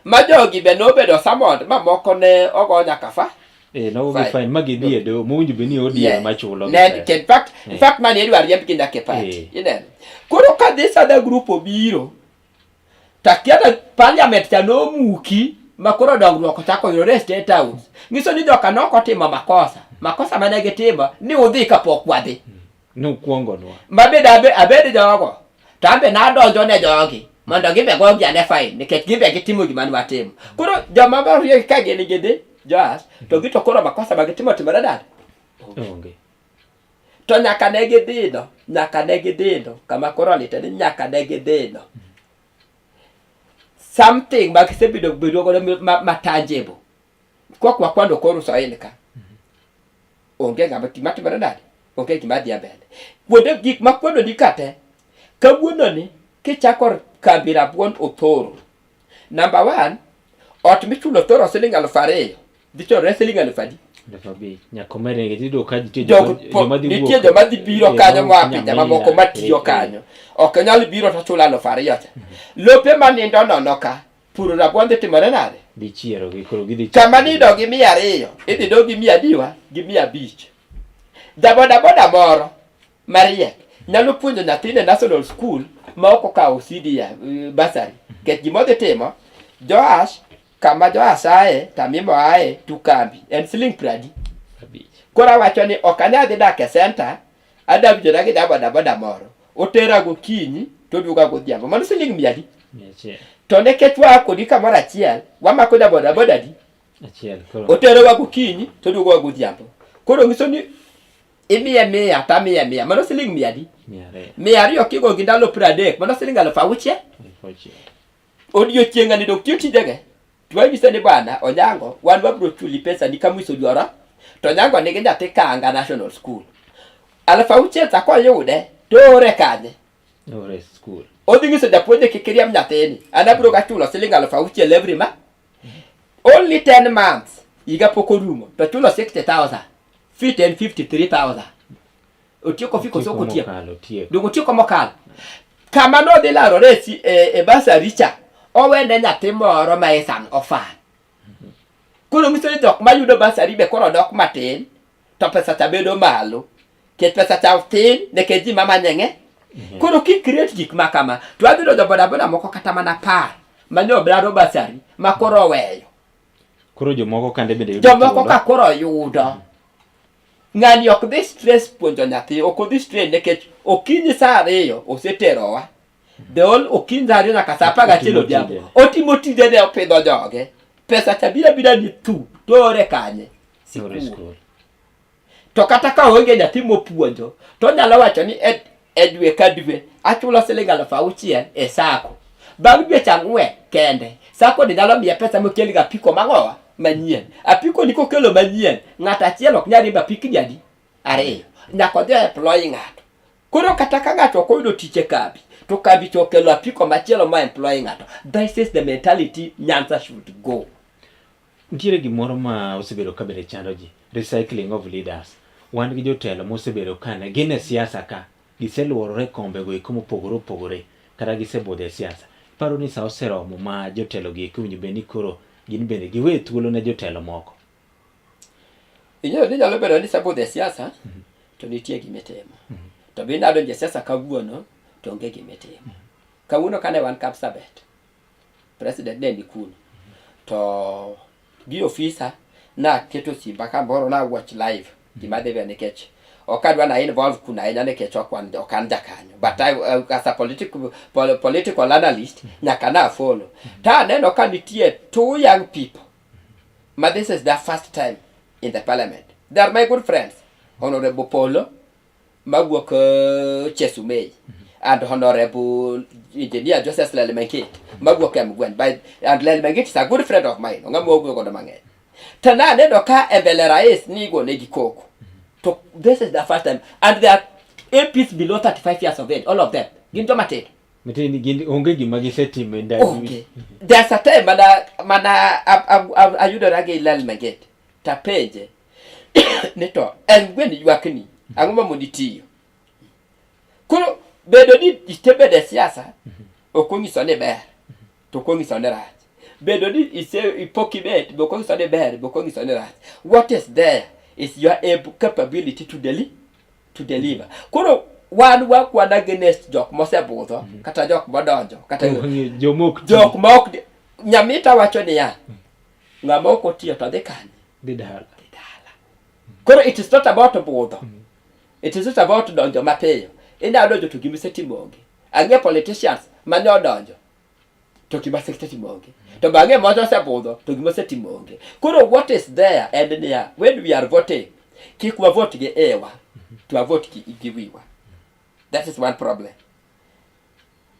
Ma jogi be nobedo summoned ma moko ne ogo nyaka fa. Eh, nogo gi Fine. fine ma gidhi e doho mowinjo bed ni ODM Yeah. ma chulo gi Ne, pesa. in fact, in Eh. fact mani idwa riemb gi nyaka e party. Eh. Ineno. Koro ka this other group obiro, to akia to parliament cha nomuki ma koro dongruok ochako yudore e State House. Nyiso ni joka nok otimo makosa. Makosa mane gitimo ni udhi kapok wadhi. Nukwongonwa. Ma bende abed jogo. To an be nadonjo ne jogi mondo gibe gogi ane fine nikech gibe gitimo gima ne watimo. Koro joma mariek ka gin gidhi Joas to gito koro makosa ma gitimo timore nade? Onge. To nyaka ne gidhino, nyaka ne gidhino, kama koro lite ni nyaka ne gidhino. Something ma gisebedo bedo godo ma tangible. Kok wakwano koro Swahili ka. Onge ng'ama gima timore nade? Onge gima dhi mbele. Kuonde gik ma kwano ni ka te, kawuono ni kichako kambi rabuon Othoro. Number 1, ot michulo Othoro siling 2000, dhi chorore siling 5000. 5000. Nyaka omed nikech iyudo ka nitie joma dhi Nitie wuok. joma dhi biro Eh, kanyo moa mawuok pinje Nyamira, mamoko matiyo eh, eh. kanyo. Ok onyal biro to chulo 2000 cha. Lope manindo nono ka, puro rabuon dhi timore nade? Dhi chiero gi koro gidhi Kama nido gi 200, idhi do gi mia adiwa gi 500. Jabodaboda moro mariek nyalo puonjo nyathine national school ma ok okawo CDF bursary. Nikech gima odhi timo, Joash kama Joash aye, Tamimo aye, to kambi en siling 50. Abich. Koro awacho ni ok anyal dhi dak e center, adwa winjora gi jabodaboda moro. Otera gokinyi to oduoga godhiambo. Mano siling mia adi? 100. To nikech waa kodi kamoro achiel, wamako jabodaboda adi? Achiel. Koro. Oterowa gokinyi to oduogowa godhiambo. Koro nyiso ni imiye 100 to amiye 100. Mano siling mia adi? 200. 200 kigo gi ndalo 30, mano siling 6000. 6000. Odiochieng' ani dok tiyo tijege. To wanyise ni bwana Onyango, wan wabiro chuli pesa ni ka mwiso dwaro. To Onyango nigi nyathi Kanga National School. 6000 cha koyude, to oore kanye? Ore school. Odhi nyiso japuonje kik iriemb nyathini. An abiro ga chulo siling 6000 every month. Only 10 months. Higa pok orumo to chulo 60,000. Fee to en 53,000. Otieko fee koso ok otieko? Mokalo, otieko. Donge otieko mokalo? Kama nodhi larore e, si- e, e basari cha, owene nyathi moro ma is an orphan. Koro nyiso ni jok mayudo basari be koro dok matin, to pesa cha bedo malo. Nikech pesa cha tin nikech ji mamanye ng'e. Koro ki create gik ma kama, to adhi yudo jo bodaboda moko kata mana apar ma nyo dwaro basari ma koro oweyo. Koro jomoko kande bende yudo Jomoko thuolo. ka koro yudo. Ng'ani ok dhi stress puonjo nyathi, ok odhi stress nikech okinyi saa ariyo oseterowa. The whole okinyi saa ariyo nyaka saa apar gachiel Otimo odhiambo. tijene. Otimo tijene opidho joge. Pesa cha biro abira ni thu, to ore kanye? Ore Sikul. skul. To kata ka oonge nyathi mopuonjo, to onyalo wacho ni e, e dwe ka dwe achulo siling 6,000 e sako. Bang' dweche ang'wen kende, sako ni nyalo miye pesa mokel ga apiko mang'owa manyien. Apiko ni kokelo manyien, ng'ato achiel ok nyal riembo apikni adi? Ariyo. Nyaka odhi employ ng'ato. Koro kata ka ng'ato ok oyudo tich e kambi, to kambi to okelo apiko machielo ma employ ng'ato. This is the mentality Nyanza should go. Nitiere gimoro ma osebedo ka bende chando ji, recycling of leaders. Wan gi jotelo mosebedo ka ne gin e siasa ka, giseluorore kombego eko mopogore opogore, kata gisebudho e siasa. Iparo ni sa oseromo ma jotelo gi eko owinjo bed ni koro gin bende giwe thuolo ne jotelo moko? Ing'eyo ni nyalo bedo ni isebudho e siasa to nitie gima itimo. To be inyalo donjo e siasa kawuono to onge gima itimo. Kawuono kane wan Kapsabet, president ne ni kuno. To gi ofisa naketo simba kamoro na watch live gima dhi mbele nikech ok adwa na involve kuno ahinya nikech ok wan ok an jakanyo. But I, as a political analyst nyaka na follow. To aneno ka nitie two young people ma this is their first time in the parliament. They are my good friends. Honorable Polo mawuok Chesumei and Honorable Engineer Joseph Lelmengit mawuok Emgwen. By, and Lelmengit is a good friend of mine. Ong'ama wawuoyo godo mang'eny. To naneno ka e mbele rais ni igonegi koko. To this is the first time and they are MPs below 35 years of age, all of them. Gin joma tindo. Matiende ni gin onge gima gisetimo e ndalo. Onge. There's a time mana mana ayudora gi Lelmengit tapenje ni to en gwen ywakni ang'o ma mondi tiyo. Koro bedo ni isebedo e siasa ok onyiso ni ber to ok onyiso ni rach. Bedo ni ise pok ibet be ok onyiso ni ber be ok onyiso ni rach. What is there is your able capability to deli to deliver. Koro wan wakwan against jok mosebudho kata jok modonjo kata Jomok ti. jok ma ok Nyamita wacho niya ng'ama ok otiyo to dhi kanye? Dhi dala. Dhi dala. Koro it is not about budho. It is not about donjo mapiyo. Inyalo donjo to gima isetimo onge. Ang'e politicians mane odonjo to gima osetimo onge. To bang'e moko osebudho to gima osetimo onge. Koro what is there en niya when we are voting kik wa vote gi ewa to wa vote gi wiwa. That is one problem.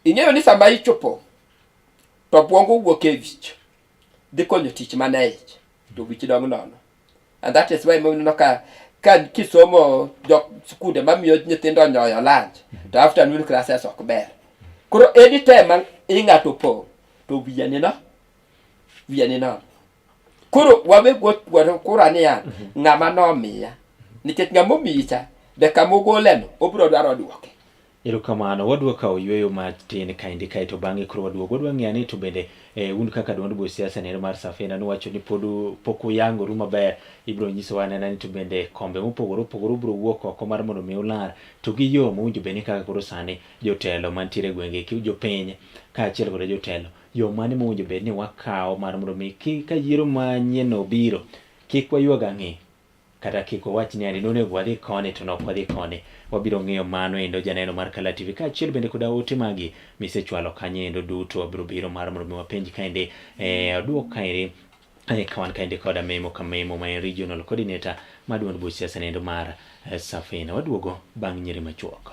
Ing'eyo ni sama ichopo to obwongo wuok e wich dhi konyo tich mana e ich to wich dong' nono. And that is why mineno ka kisomo jok skunde mamiyo nyithindo nyoyo lunch to afternoon classes ok ber. Koro anytime ma i ng'ato pong' to wiye ni no wiye ni nono. Koro wawe go kura niya ng'ama nomiya nikech ng'ama omiyi cha be kama ogoleno obiro dwaro duoke. Erokamano, wadwa kawo yueyo matin kaendi kaeto bang'e koro waduogo. Wadwa ng'eyo ni to bende un kaka duond buch siasa nero mar Safina nuwacho ni pod pok uyangoru maber. Ibiro nyisowa anena ni to bende kombe mopogore opogore ubiro wuok oko mar mondo mi ular to gi yo mowinjo bed ni kaka koro sani jotelo mantiere e gwenge ki jopiny kaachiel koda jotelo yo mane mowinjo bed ni wakawo mar mondo mi ka yiero manyien obiro kik waywag ang'e kata kik wawach ni ani nonego wadhi koni to nok wadhi koni. Wabiro ng'iyo mano endo janeno mar Kala TV kaachiel bende koda ote magi misechwalo kanyo endo duto wabiro biro mar mondo mi wapenj kaendi oduok kaendi ka wan kaendi koda Memo Kamemo ma en regional coordinator mar duond buch siasa nendo mar Safina. Waduogo bang' nyiri machuok.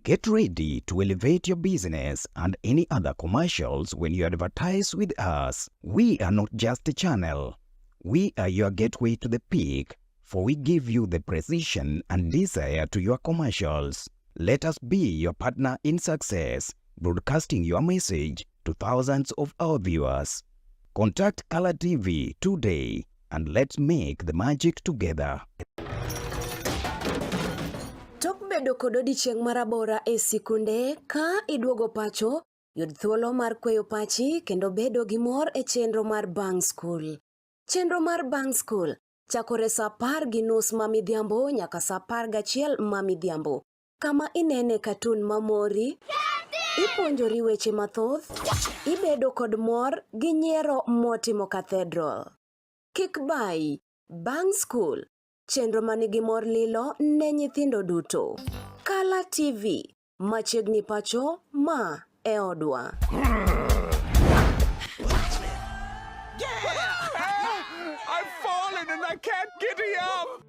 Get ready to elevate your business and any other commercials when you advertise with us. We are not just a channel. We are your gateway to the peak, for we give you the precision and desire to your commercials. Let us be your partner in success, broadcasting your message to thousands of our viewers. Contact Color TV today and let's make the magic together. Tok bedo kod odiechieng' marabora e sikunde, ka iduogo pacho, yud thuolo mar kweyo pachi kendo bedo gi mor e chenro mar Bang' Skul. Chenro mar Bang' Skul chakore sa 10:30 ma midhiambo nyaka sa 11 ma midhiambo, kama inene katun mamori, ipuonjori weche mathoth, ibedo kod mor gi nyiero motimo cathedral. Kik bayi, Bang' Skul, chenro manigi mor lilo ne nyithindo duto. Kala TV, machiegni pacho, ma e odwa. I've fallen and I can't giddy up.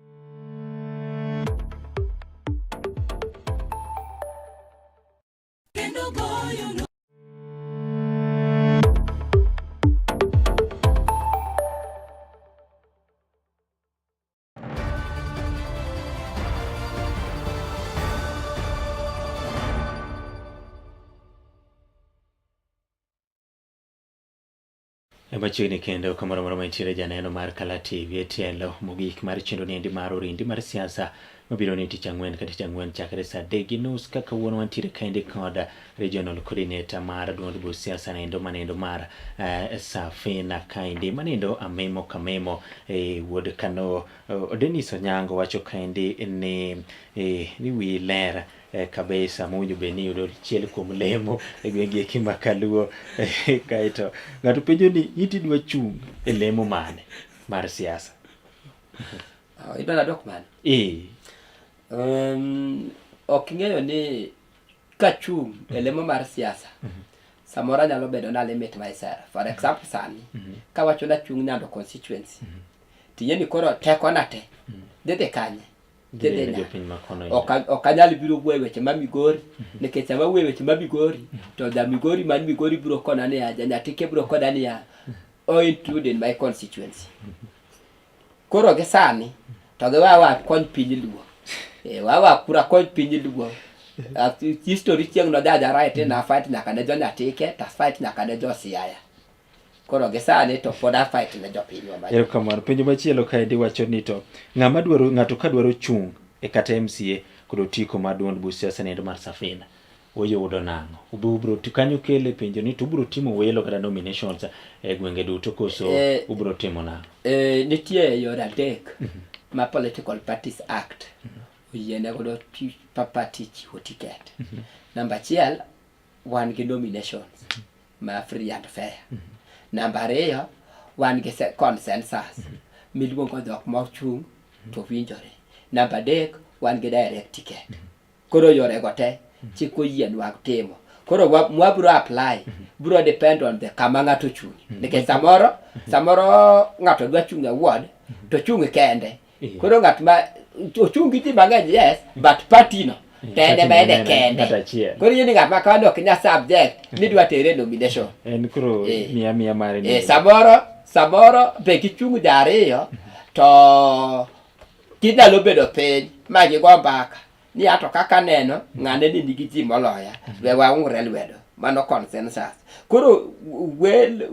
Machiegni kendo kamoro amora mantiere janeno mar Kala TV e tielo mogik mar chenro niendi mar orindi mar siasa mabiro ni tich ang'wen ka tich ang'wen chakre saa 3:30 kaka kawuono wantiere kaendi kod regional coordinator mar duond buch siasa nendo manendo mar Safina kaendi manendo Amemo Kamemo wuod Kano. Dennis Onyango wacho kaendi ni ni wi ler kabisa mowinjo bed ni yudo achiel kuom lemo e gwenge eki ma kaluo. Kaeto ng'ato penjo ni iti dwa chung' e lemo mane mar siasa? Idwa nadwok mano? Ok ing'eyo ni kachung' e lemo mar siasa, samoro anyalo bedo na limit myself. For example, sani kawacho nachung' Nyando constituency, tiyie ni koro tekona te dhi kanye? Dhi Dhi Nyando. jopiny ma kono. Ok anyal biro wuoyo e weche ma Migori, nikech sama awuoyo e weche ma Migori to ja Migori man Migori biro kona niya, ja Nyatike biro kona niya, o include in my constituency. Koro gi sani to gi wawa kony piny Luo. Wawa kura kony piny Luo. History chieng' no jaja right na fight nyaka ne jo Nyatike to fight nyaka ne jo Siaya. Koro gi sani to pod a fight ne jopinywa ma. Erokamano. Penjo machielo kaendi wacho ni to ng'ama dwaro ng'ato ka dwaro chung' e kata MCA kod otiko mar duond buch siasa nendo mar Safina uyudo nang'o? Ubiro kanyo kele penjo ni to ubiro timo welo kata nominations e gwenge duto koso ubiro timo nang'o? Nitie yore adek ma Political Parties Act oyiene godo party chiwo ticket. Namba achiel, wan gi nominations ma free and fair. Namba ariyo, wan gi consensus miluongo dhok mochung' to winjore. Namba adek, wan gi direct ticket. Koro yorego te chik oyienwa timo. Koro mwabiro apply biro depend on the kama ng'ato ochung'e. Nikech samoro ng'ato dwa chung' e ward to chung' kende. Koro ng'at ma ochung' gi ji mang'eny, yes, but party no to en ema en e kende. Ng'ato achiel. Koro ing'e ni ng'at ma kamano ok nyal subject ni dwa tere e nomination. En koro miya mare ni. Samoro be gichung' ji ariyo to ginyalo bedo piny ma gigo mbaka ni ato kaka neno ng'ane ni nigi ji moloya, we waungre lwedo. Mano consensus. Koro wel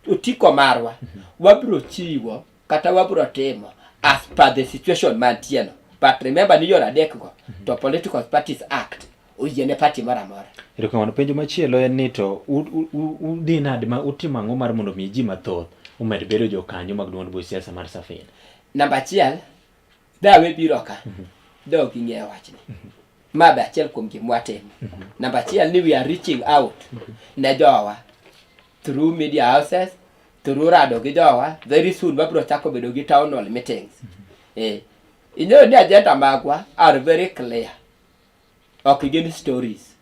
otiko marwa wabiro chiwo kata wabiro timo as per the situation mantie no. But remember ni yore adek go to Political Parties Act oyiene party moro amora. Erokamano. Penjo machielo en ni to udhi nade ma utimo ang'o mar mondo mi ji mathoth omed bedo jokanyo mag duond buch siasa mar Safina? Namba achiel, dawe biro ka, de ok ging'eyo wachni. Ma be achiel kuom gik mwatimo. Namba achiel ni we are reaching out ne jowa through media houses, through rado gi jowa. Very soon wabiro chako bedo gi town hall meetings. Ing'eyo ni agenda magwa are very clear. Ok gin stories.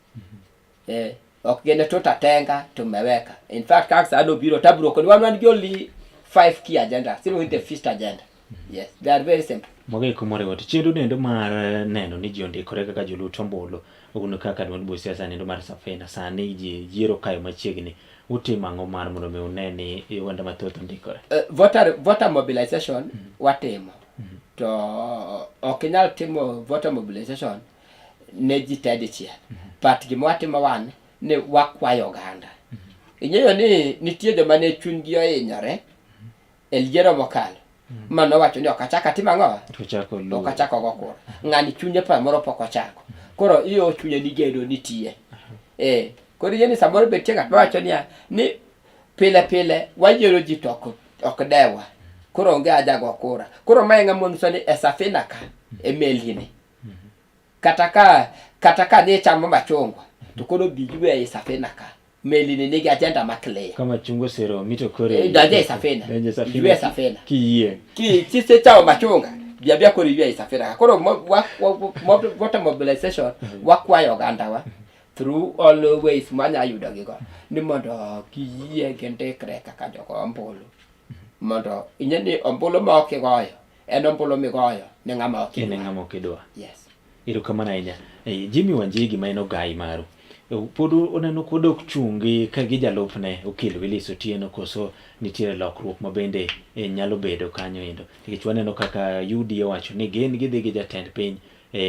Ok gin tutatenga tumeweka. In fact, kaka sani obiro tabiro koni wan gi only 5 key agenda. Still with the first agenda. Yes, they are very simple. Mago eko moriwo to chenro nendo mar neno ni ji ondikore kaka jolut ombulu un kaka duond buch siasa nendo mar Safina sani ji yiero kayo machiegni utimo ang'o mar mondo mi une ni oganda mathoth ondikore? Voter mobilization watimo to ok inyal timo voter mobilization ne ji te dichiel but gima watimo wan ni wakwayo oganda ing'eyo ni nitie joma ne chunygi ohinyore e yiero mokalo ma nowacho ni ok achak atim ang'o To chako luwo. ok achako go kura ng'ani chunye pa moro pok ochako koro iyo chunye ni gedo nitie eh koro yie ni samoro be nitie ng'at mawacho niya ni pile pile wayiero ji to ok dewa koro onge haja go kura koro mae ng'ama nyiso ni e safina ka e melini kata ka ni chamo machungwa to koro bi ywe e safina ka meli ni nigi agenda ma clear Ka machungwa oseromi to koro Donjo e safina. Donjo e safina. Ywe e safina. Kiyie. Ki kisechamo machunga bi abia koro ywe e safina ka. Koro voter mobilization wakwayo ogandawa through all ways mwanya yudo gigo ni mondo giyie gindikre kaka jogo ombulu mondo ing'e ni ombulu ma ok igoyo en ombulu migoyo ne ng'ama ok En idwar. ng'ama ok idwar. Yes. Erokamano ahinya. Jimmy Wanjigi ma en ogai maru. Pod oneno kodok chungi ka gi jalupne okil Willis Otieno koso nitiere lokruok ma bende nyalo bedo kanyo endo. Nikech waneno kaka UDA owacho ni gin gidhi gi jatend piny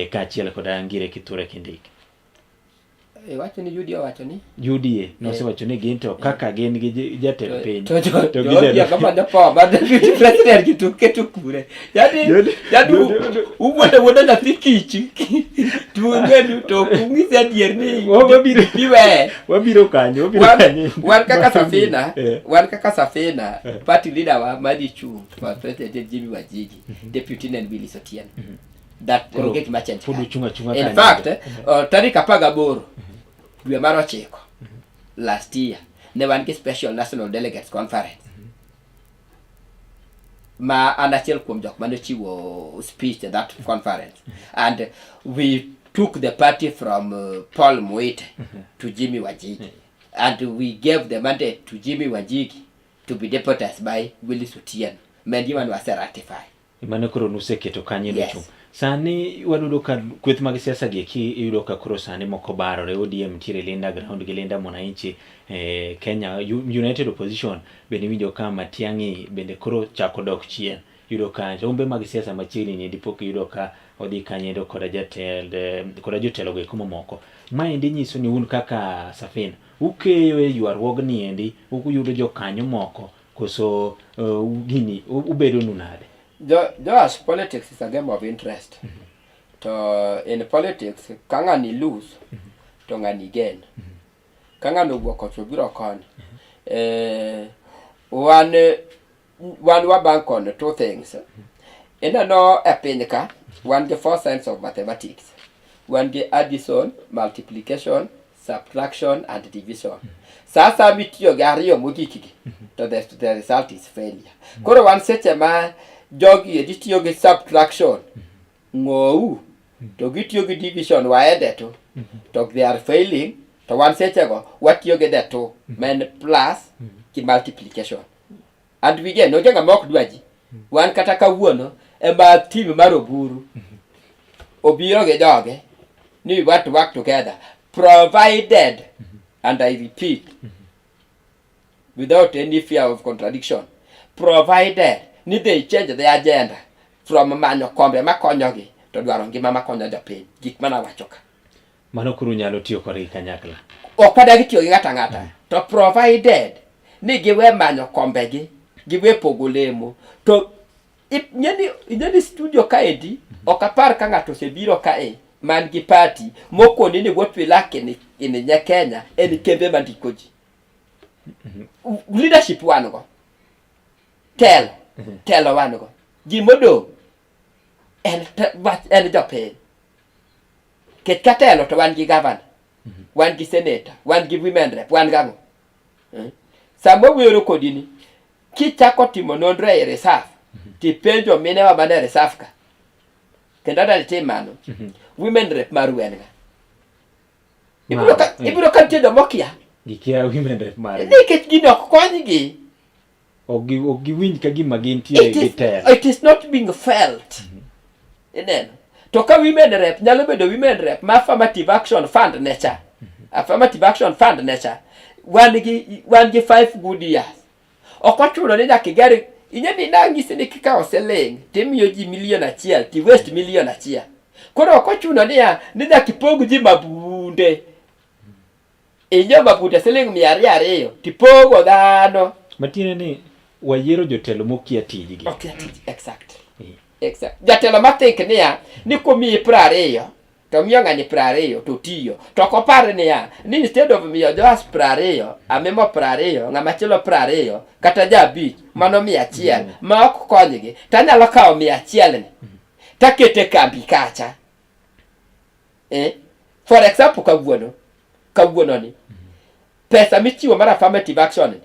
kaachiel koda Ngire Kithure Kindiki. Iwacho ni UDA owacho ni UDA nosewacho ni gin to kaka gin gi jatend piny to to gi jo jatend- kama power mar deputy president gi to keto kure. Yani yani uwuondo wuondo nyathi kich to ung'enu to ok ung'ise adier ni iweye. Wabiro kanyo, wabiro kanyo. Wan kaka Safina, wan kaka Safina, party leader wa madhi chung' for president Jimmy Wanjigi, deputy ne en Willis Otieno. That Koro onge gima change pod kanyo. uchung' achung'a In kanyo. fact, tarik 18 dwe mar 9 last year ne wan gi special national delegates conference ma an achiel kuom jok mane ochiwo speech at that conference and we took the party from Paul Muite to Jimmy Wanjigi and we gave the mandate to Jimmy Wanjigi to be deputized by Willis Otieno ma en gima ne wase ratify. Mano koro nuseketo kanyo Yes. chung. Sani wayudo ka kweth mag siasa gi eki iyudo ka koro sani moko barore ODM nitiere Linda Ground gi Linda Mwananchi, Kenya United Opposition bende iwinjo ka Matiang'i bende koro chako dok chien. Iyudo ka rombe mag siasa machiegni ni dipo kiyudo ka odhi kanyo endo koda jatend koda jotelo go eko mamoko. Maendi nyiso ni un kaka Safina ukeyo e ywaruogni endi uyudo jokanyo moko koso gini ubedo nu nade? Joash, politics is a game of interest. To in politics, ka ng'ani lose, to ng'ani gain. Ka ng'ano owuok kocha obiro koni. Wan wa bank on two things. Ineno e piny ka, wan gi four sense of mathematics. Wan gi addition, multiplication, subtraction and division. Sa asaya mitiyo gi ariyo mogik gi, to the result is failure. Koro wan seche ma jogi edi tiyo gi subtraction, ng'ou, to gitiyo gi division waende to they are failing, to wan sechego watiyo gi the two, ma en plus gi multiplication. And we get, onge ng'ama ok dwa ji. Wan kata kawuono ema team mar Oburu obiro gi joge ni we want to work together, provided, and I repeat, without any fear of contradiction, provided ni they change the agenda from manyo kombe makonyogi to dwaro ngima makonyo jopiny, gik mana wacho ka. Mano koro unyalo tiyo kodgi kanyakla. Ok wadagi tiyo gi ng'ato ang'ata, to provided ni giwe manyo kombegi, giwe pogo lemo. To ing'e ni studio kaendi, ok apar ka ng'ato osebiro kae man gi party mokoni ni what we lack in nye Kenya en kembe mandiko ji. Leadership wan go. Telo, telo wan go. Gimodong' en jopiny. Ket ka telo to wan gi governor, wan gi senator, wan gi women rep, wan gang'o. Sama wawuoyo kodi ni, kichako timo nonro e reserve, tipenjo minewa man e reserve ka. Kendo adwa ni itim mano. Women rep maru en ng'a? Ibiro ka nitie joma okia. Gikia women rep margi. Nikech gini ok konygi. Ok giwinj ka gima gintiere gi telo. It is not being felt. Ineno? To ka women rep nyalo bedo women rep ma affirmative action fund ne cha. Affirmative action fund ne cha. Wan gi wan gi 5 good years. Ok ochuno ni nyaka iger ing'e ni nang'isi ni kikawo siling timiyo ji milion achiel ti waste milion achiel. Koro ok ochuno niya ni nyaka ipog ji mabunde. Inyiewo mabunde siling 200 ariyo tipogo dhano. Matiende ni wayiero jotelo mokia tijgi. Okia tij exactly. Exact. Jatelo ma think niya ni komiyi 20 to miyo ng'ani 20 to tiyo. To ok opar niya ni instead of miyo Joas 20, Amimo 20, ng'ama chielo 20 kata ja abich mano 100 ma ok konygi to anyalo kawo 100 ni takete kambi kacha. Eh? For example kawuono kawuono ni pesa michiwo mar affirmative action ni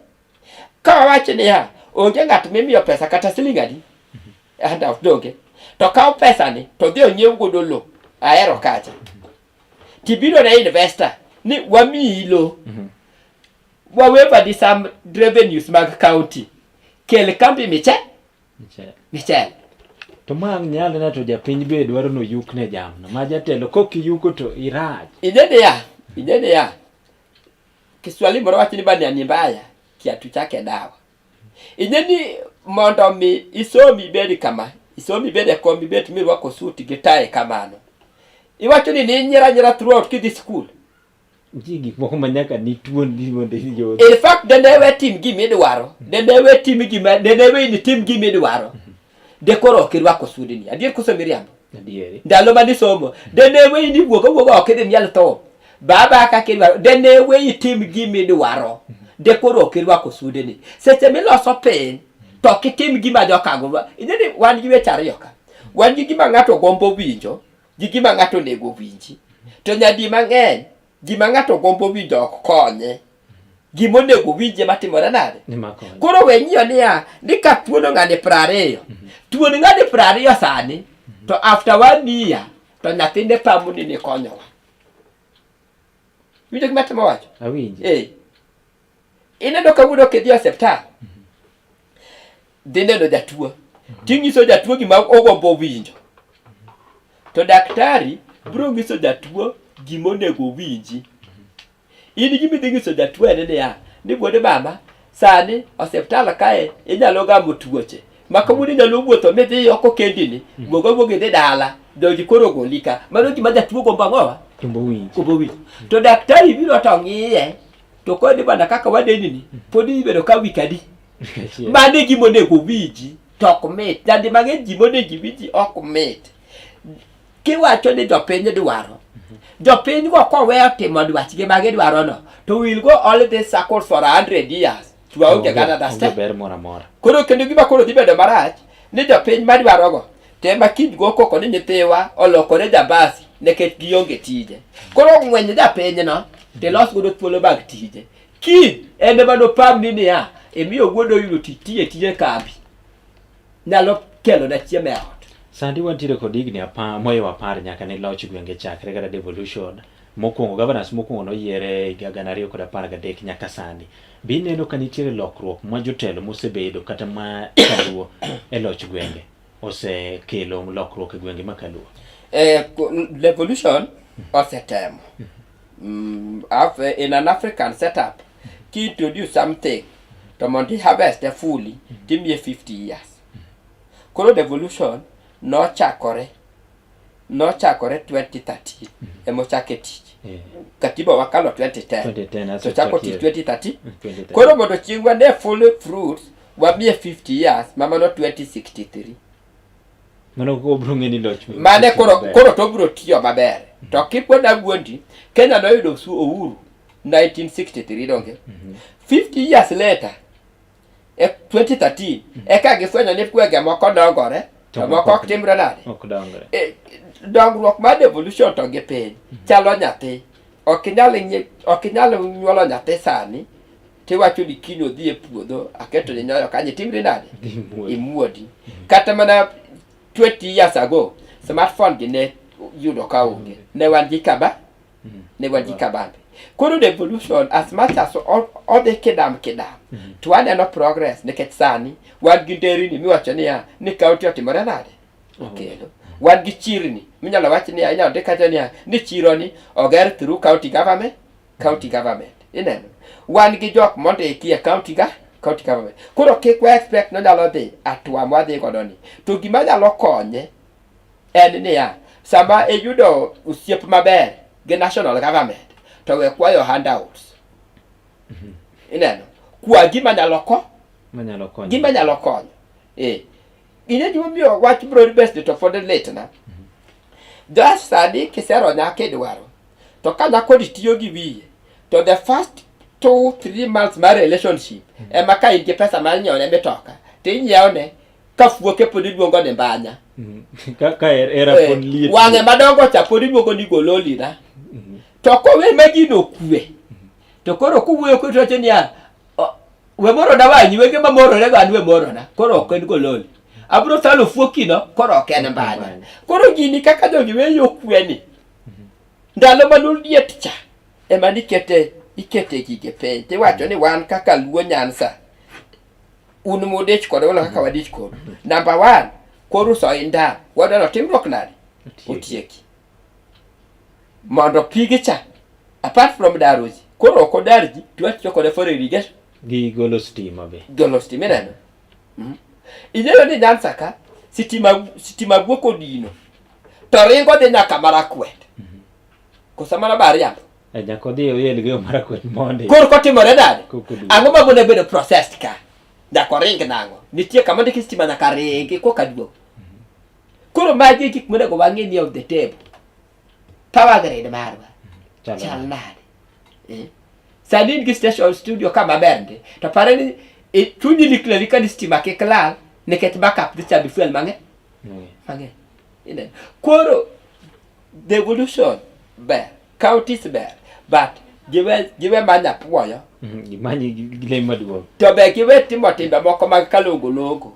ka wawach niya onge ng'at mimiyo pesa kata siling adi handout donge to kaw pesa ni to dhi onyiew godo lo ahero kacha tibiro ne investor ni wamiyi lo waweva di some revenues mag county kel kambi miche michele To ma ang' nyal na to japiny be dwaro ni oyukne jamna. Ma jatelo kok iyuko to irach. Ing'e niya, ing'e niya, Kiswahili moro wacho ni bania ni mbaya, kiatu chake dawa. Ing'e ni mondo mi isom ibed kama, isom ibed e kom ibet mirwako suit gi tie kamano. Iwacho ni ninyiera nyiera throughout kidhi school. Nitie gik moko ma nyaka nituon ni mondo iyud. In fact, dende we tim gima idwaro. Dende we tim gima, dende we ni tim gima idwaro. De koro ok irwako sudni. Adier koso miriambo? Adieri. Ndalo mane isomo, dende we ni wuok awuoga ok idhi miel thum. Baba kaka idwaro, dende we itim gima idwaro. De koro ok irwako sudni. Seche miloso piny, to ok itim gima jokago. Ing'e ni wan gi weche ariyo ka. Wan gi gima ng'ato gombo winjo, gi gima ng'ato onego winji. To nyadi mang'eny, gima ng'ato gombo winjo ok konye. Gima onego winje matimore nade? Koro we ng'iyo niya, ni ka tuono ng'ani 20, tuon ng'ani 20 sani, to after one year, to nyathine pamo ni nikonyowa. Winjo gima atemo wacho? Awinji. Eh. Ineno kawuono kidhi e osiptal, dhi neno jatuo tinyiso jatuo gima ogombo winjo to daktari biro nyiso jatuo gima onego owinji in gima idhi nyiso jatuo en niya ni wuod mama sani osiptal kae inyalo gamo tuoche ma kawuono inyalo wuotho midhi oko kendini wuog awuog idhi dala jogi koro ogoli ka mano gima jatuo gombo ang'owa Gombo winjo. gombo winjo to daktari biro to ng'iye to koni bana kaka wadeni ni pod idhi bedo ka wik adi Mano e gima onego owinji to ok mit. Nyadi mang'eny gima onego iwinji ok mit. Kiwacho ni jopiny dwaro, jopiny go koweyo timo dwachgi ma gidwaro no, to we'll go all this circle for 100 years to waonge gi another Onge step. ber moro amora. Koro kendo gima koro dhi bedo marach ni jopiny madwarogo to ema kiny go koko ni nyithiwa olokore jambasi nikech gionge tije. Koro ng'weny japinyno tilos godo thuolo mag tije. Kiny en ema nopamni niya, imiyo wuoda oyudo tich tiye tije kambi. Nyalo kelona chiemo e ot. Sani wantiere kod higni apar, mohewo apar nyaka ne loch gwenge chakre kata devolution mokwongo governors mokwongo noyiere e higa 2013 nyaka sani. Be ineno ka nitiere lokruok ma jotelo mosebedo kata ma kaluo e loch gwenge osekelo lokruok e gwenge ma kaluo? Eh, devolution osetemo. In an African setup, ki introduce something to mondo i harvest e fully timiye 50 years. Koro devolution nochakore nochakore 2013 emochake tich. Katiba wakalo 2010 2010 to chako tich 2013. 2013. Koro mondo chieng' wane full fruits wamiye 50 years ma mano 2063. Mano obro ng'e ni loch Mane koro koro to obiro tiyo maber. To kipod awuondi, Kenya noyudo uhuru 1963 donge. 50 years later, e 2013, eka gifwenyo ni gwenge moko dongore, to moko ok timre nade. Ok dongre. E, dongruok mar devolution to gi piny chalo nyathi. Ok inyal ok inyal nyuolo nyathi sani tiwacho ni kiny odhi e puodho aketo ni nyoyo kanyo itimri nade? Imuodi. Kata mana 20 years ago smartphone gi ne yudo ka onge. Ne wan gi kaba, ne wan gi kabambe. Koro devolution as much as odhi kidam kidam, to waneno progress nikech sani wan gi nderini miwacho niya ni county otimore nade? Okelo. Wan gi chirni minyalo wach niya, inyalo ndik kacha niya ni chiro ni oger through county government, county government. Ineno? Wan gi jok mondiki e county ga county government. Koro kik wa expect nonyalo dhi atwa mwadhi godo ni. To gima nyalo konye en niya, sama iyudo osiep maber gi national government to we kwayo handouts. Ineno? Kwa gima nyalo ko Manyalo konyo. gima nyalo konyo. Eh. Ing'e gimomiyo wach broad based to pod litna? Just sani kisero nyako idwaro to ka nyako ni tiyo gi wiye to the first 2-3 months mar relationship ema ka in gi pesa mar nyiewo ne mitoka to inyiewo ne ka fuoke pod iluongo ni mbanya. Ka era Eh, pod liet. wang'e madongo cha pod iluongo ni gololina. To kowe ma gino kwe to koro kowuoyo kod wacho niya, "O, we morona wang'i wenge mamorore go an we morona koro ok en gololi abiro thalo fuokino koro ok en mbanya." Koro gini kaka jogi weyo kwe ni ndalo manoliet cha ema nikete ikete gige piny tiwacho ni wan kaka Luo Nyanza un mudich kode wala kaka wadich kodu. Number one, koro soy ndam wadwaro timruok nade otieki mondo pige cha apart from daro ji koro ok odar ji to watiyo kode for irrigation. Gi golo stima be. Golo stima ineno. Ing'eyo ni Nyanza ka sitima sitima wuok odino to ringo dhi nyaka Marakwet koso mana Bariambo. E nyaka odhi oyel gi Marakwet mondi. Koro kotimore nade? Kokoduogo. Ang'o ma mone bedo processed ka? Nyaka oring nang'o? Nitie kama ondiki stima nyaka ringi koka duog. Koro magi e gik monego wang'i ni of the table. Power grid marwa Chalo chal nade? nade? Eh. Sani in gi station studio ka maber ndi to pare ni chunyi likleri ka ni stima kik lal nikech backup dhi chami fuel mang'eny mang'eny. Ineno? Koro devolution ber, counties ber, but giwe manyo apuoyo. Gimany le maduong'. To be giwe timo timbe moko mag kalongolongo.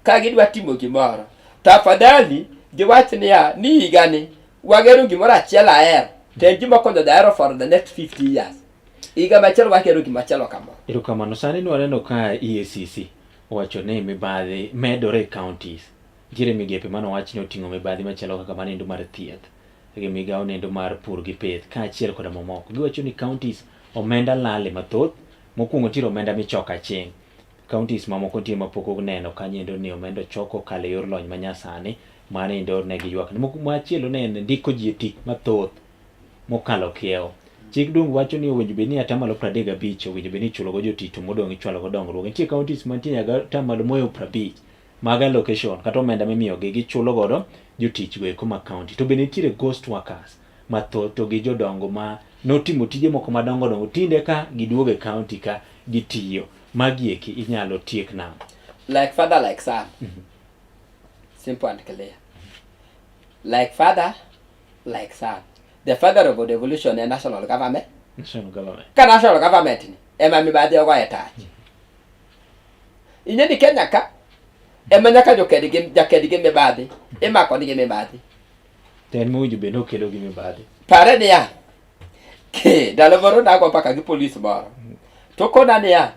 Ka gidwa timo gimoro, to afadhali giwach niya ni higani wagero gimoro achiel ahero to en gima konyo jahero for the next 50 years. Higa machielo wagero gimachielo kamoro. Erokamano. Sani nwaneno ka EACC owacho ni mibadhi medore e counties. Nitiere migepe manowach ni oting'o mibadhi machalo kaka manendo mar thieth, gi migawo nendo mar pur gi pith kaachiel koda mamoko. Giwacho ni counties omenda lale mathoth. Mokwongo nitiere omenda michoko aching'. Counties mamoko nitie mapok oneno kanyo ni omenda ochok kokalo e yor lony manyasani. Mano endo ne giywak. Machielo ne en ndiko ji e tich mathoth mokalo kiewo. Chik duong' wacho ni owinjo bed ni atamalo 35 owinjo bed ni ichulo go jotich to modong' ichwalo go dongruok. Nitie counties mantie nyaka atamalo mohewo 50 mag allocation kata omenda mimiyogi gichulo godo jotich go eko mag county. To bende nitiere ghost workers mathoth to gi jodongo ma notimo tije moko madongo dongo tinde ka giduogo e county ka gitiyo. Magi eki inyalo tiek nang'o? Like father like son. Simple and clear. Like father like son. The father of devolution e national government. National government. Ka national government ni ema mibadhi ogoye tach. Ing'e ni Kenya ka ema nyaka joked gi jaked gi mibadhi imako ni gi mibadhi. To en mowinjo bed ni okedo gi mibadhi. Pare niya, ke ndalo moro nago mbaka gi polis moro to kona niya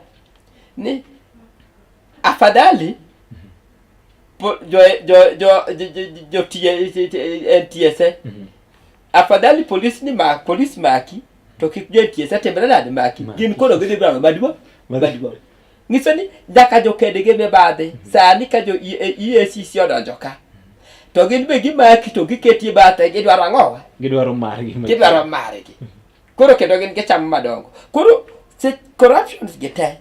ni afadhali jo jo jo jo jo jo NTSA afadhali polis ni ma polis maki to kik jo NTSA timre nade maki gin koro gidhi biro maduong' maduong' nyiso ni nyaka joked gi mibadhi sani ka jo EACC odonjo ka to gin be gimaki to giketi e bathe gidwaro ang'owa Gidwaro margi. Gidwaro margi koro kendo gin gichamo madongo koro corruptions gi te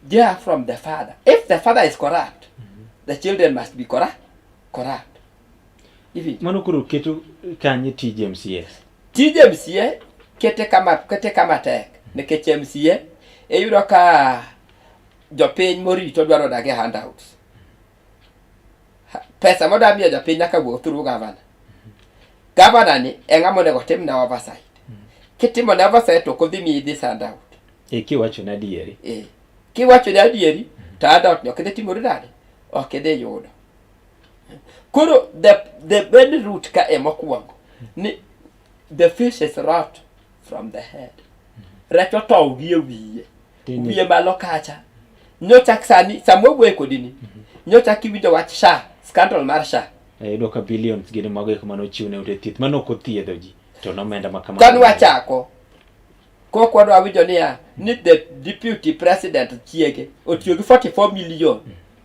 they are from the father. If the father is corrupt, the children must be corrupt. Iwinjo? Mano koro keto kanye tij MCAs? Tij MCA kete kama tek nikech MCA iyudo ka jopiny morito dwaro dak e handouts. Pesa modwa miyo jopiny nyaka wuog through governor. Governor ni e ng'ama onego timne oversight. Kitimo ne oversight to ok odhi miyi this handout. E kiwacho na adieri. Eh. Kiwacho ne adieri to handout ni ok idhi timori nade? Ok idhi yudo. Koro the main root ka e mokwongo ni the fish is rot from the head. Rech otow gi e wiye. Wiye malo kacha. Nyocha sani sama wawuoye kodi ni. Nyocha kiwinjo wach SHA, scandal mar SHA. Iyudo ka billions gin mago eko mane ochiw ne ute thieth mane ok othiedho ji to nomenda ma kamano. Kane wachako kok wadwa winjo niya ni the deputy president chiege otiyo gi 44 million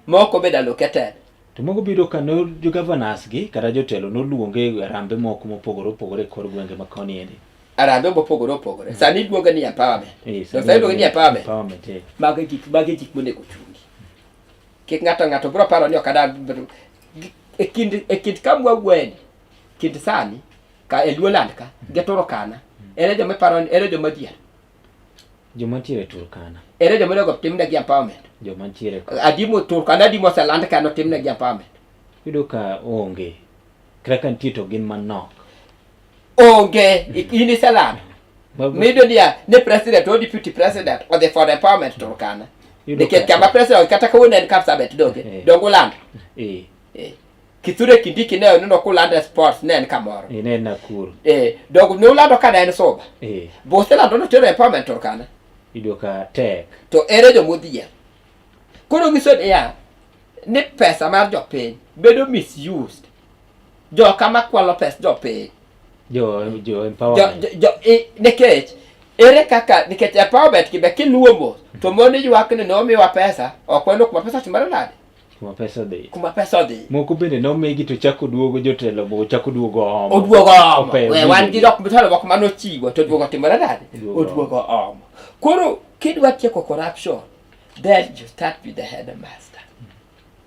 ma ok obedo allocated. To mogo biro ka no jo governors gi kata jotelo noluonge e arambe moko mopogore opogore e kor gwenge ma koni endi. Arambe mopogore opogore. Sani iluonge ni empowerment. Eh, To sani iluonge ni empowerment. Empowerment, eh. Mago e gik mago e gik monego ochungi. Kik ng'ato ng'ato biro paro ni ok adar e kind e kind kama wawuoyeni kind sani ka e Luoland ka gi Turkana ere joma iparo ni ere joma dhier Joma ntiere Turkana, ere joma onego timnegi empowerment joma ntiere adimo Turkana adimo oseland ka notimnegi empowerment iyudo ka onge. Kata ka nitie to gin manok. Onge in iselando miyudo niya ni president or deputy president odhi for empowerment Turkana Iyudo nikech ka- kama president kata kawuono en Kapsabet donge Eh. donge ulando Eh, Eh. Kithure Kindiki ne oneno kulando e sports ne en kamoro eh, ne en Nakuru. eh donge ne ulando ka ne en Suba Eh, boselando notero empowerment Turkana iyudo ka tek. to ere jomodhier koro nyiso niya ni pesa mar jopiny bedo misused joka makwalo pes jopiny Jo jo jo, empowerment. jo, jo, i, nikech ere kaka nikech empowerment gi be kiluwo mos to mon ywak ni nomiwa pesa ok waneno kuma pesa otimore nade Kuma pesa odhi. kuma pesa odhi Moko bende nomigi to chako duogo jotelo moko chako duogo omo. oduogo omo Opeyo We, wan gi gigi. jok motelo moko manochiwo to oduogo otimore nade Oduogo oduogo omo koro kidwa tieko corruption then you start with the headmaster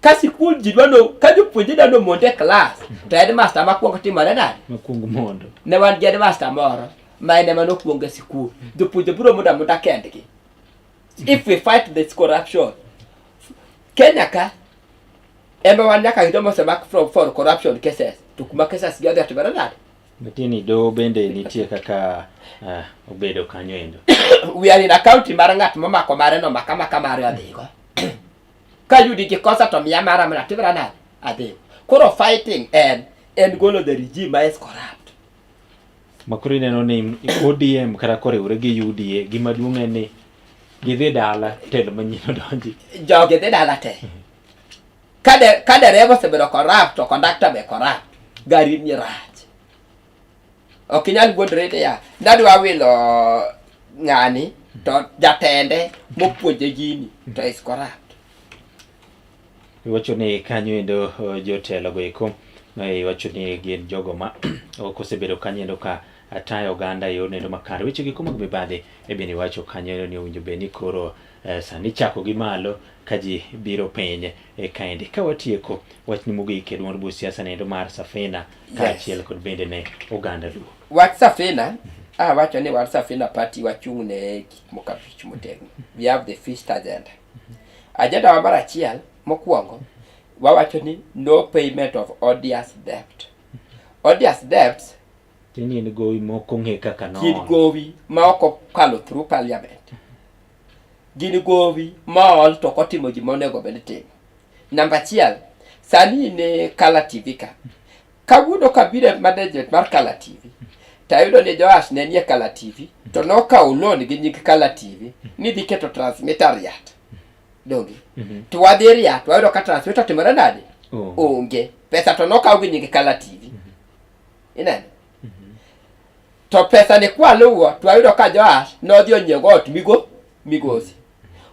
ka sikul ji dwa no ka jopuonje dwa no mondo e klas to headmaster makwongo timore nade Makwongo mondo. ne wan gi headmaster moro ma en ema nokwongo e sikul jopuonje biro mondo amonda kendgi if we fight this corruption Kenya ka ema wan nyaka gi joma osemak from for corruption cases to kuma cases gi odhi otimore nade Matieni doho bende nitie kaka obedo kanyo endo. We are in a county mar ng'at momako mare no maka maka mare odhigo ka yudi gi kosa to miya mara mana timra nade adhigo koro fighting en en golo the regime ma is corrupt Ma koro ineno ni ODM kata koriwore gi UDA gima duong' en ni gidhi dala telo manyien odonji. Jogi dhi dala te. Ka de ka dereva osebedo corrupt to conductor be corrupt, gari ni rach. Ok inyal wuondori niya, nadwa wilo ng'ani to jatende mopuonje gini to is corrupt. Iwacho ni kanyo endo jotelo go eko iwacho ni gin jogo ma ok osebedo kanyo endo ka tayo oganda e yorno endo makare. Weche gi mag mibadhi e bende iwacho kanyo endo ni owinjo bed ni koro sani ichako gi malo ka ji biro piny e kaendi. Ka watieko wachni mogik e duond buch siasa nendo mar Safina kaachiel kod bende ne oganda Luo. Wach Safina, awacho ni war Safina Party wachung' ne gik moko abich motegno. We have the first agenda. Agenda wa mar achiel mokwongo wawacho ni no payment of odious debt. Odious debts Tieni en gowi mok ong'e kaka gin nool. gowi ma ok okalo through parliament. Gin gowi mool to ok otimo gima onego bed ni timo. Namba achiel, sani in e Kala TV ka. Kawuono kabiro e management mar Kala TV, tayudo ni Joash ne nie Kala TV, to nokawo loan gi nying Kala TV ni dhi keto transmitter Riat. Donge? To wadhi Riat, wayudo ka transmitter otimore nade? Onge. Onge. Pesa to nokaw gi nying Kala TV. Ineno? To pesa ni kwaluwo to wayudo ka Joash nodhi onyiewo ot migo migosi.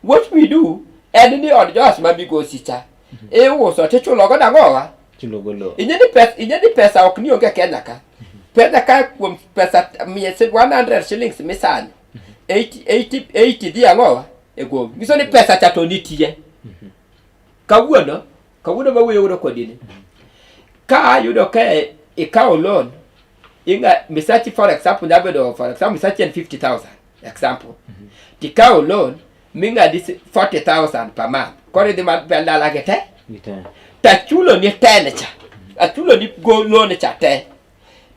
What we do en ni od Joash ma migosi cha iuso tichulo go nang'owa? Chulo go loan. Ing'e ni pesa, ing'e ni pesa ok ni onge Kenya ka. Pesa ka kuom pesa 100 shillings misanyo 80 80 80 dhi ang'owa e gowi. Nyiso ni pesa cha to nitie. Kawuono, kawuono mawuoyo godo kodi ni. Ka ayudo ka ikawo loan inga misachi for example nyalo bedo for example misachi en 50,000 example. Tikawo loan ming'adi 40,000 per month. Koro idhi mar dala gi te. Gite. Tachulo ni 10 cha. Achulo ni go loan cha te.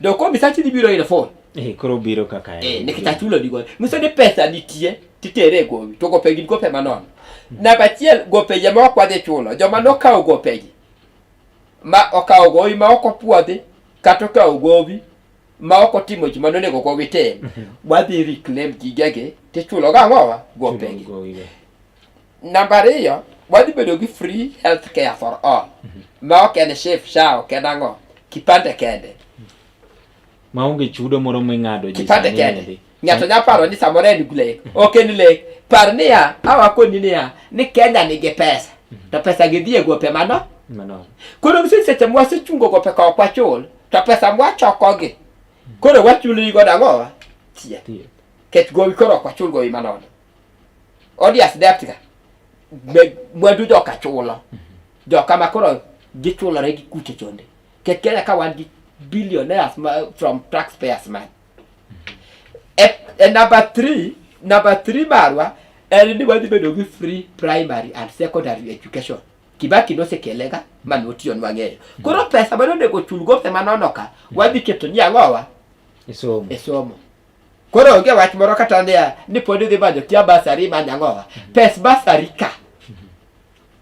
Do ko misachi dhi biro in phone. Eh, koro biro kaka en. Eh, nikech achulo ni gowi. Nyiso ni pesa nitie titere e gowi to gope gin gope manono. Namba achiel gope joma ok wadhi chulo. Joma nokawo gopegi ma okawo gowi ma ok opuodhi kata okawo gowi ma ok otimo gima nonego gowi tim. Wadhi reclaim gigegi tichulo gang'owa gopegi. Chulo gowi go. Namba ariyo, wadhi bedo gi free health care for all. Ma ok en SHIF, SHA, ok en ang'o. Kipande kende. Maonge chudo moro ming'ado ji Kipande sani kende. endi. Ng'ato nyalo paro ni samoro en lek. Ok en lek. Par niya, awakoni niya, ni Kenya nigi pesa. To pesa gi dhi e gope mano. Mano. Koro nyiso ni seche mwasechungo gope ka ok wachul, to pesa mwachokogi, koro wachulo godo ang'owa? Thieth. Thieth. Kech gowi koro ok wachul gowi manono. Odious debt ka. Mwandu joka chulo. Joka ma koro gichulore gi kuche chonde. Kech Kenya ka wan gi billionaires ma, from taxpayers money. E number three marwa en ni wadhi bedo gi free primary and secondary education. Kibaki nosekelega ma notiyonwa ng'eyo. Koro pesa mane onego chul gope manono ka, wadhi keto ni ang'owa? E somo. E somo. Koro onge wach moro kata niya ni pod idhi manyo kia bursary manyo ang'owa. Pes bursary ka.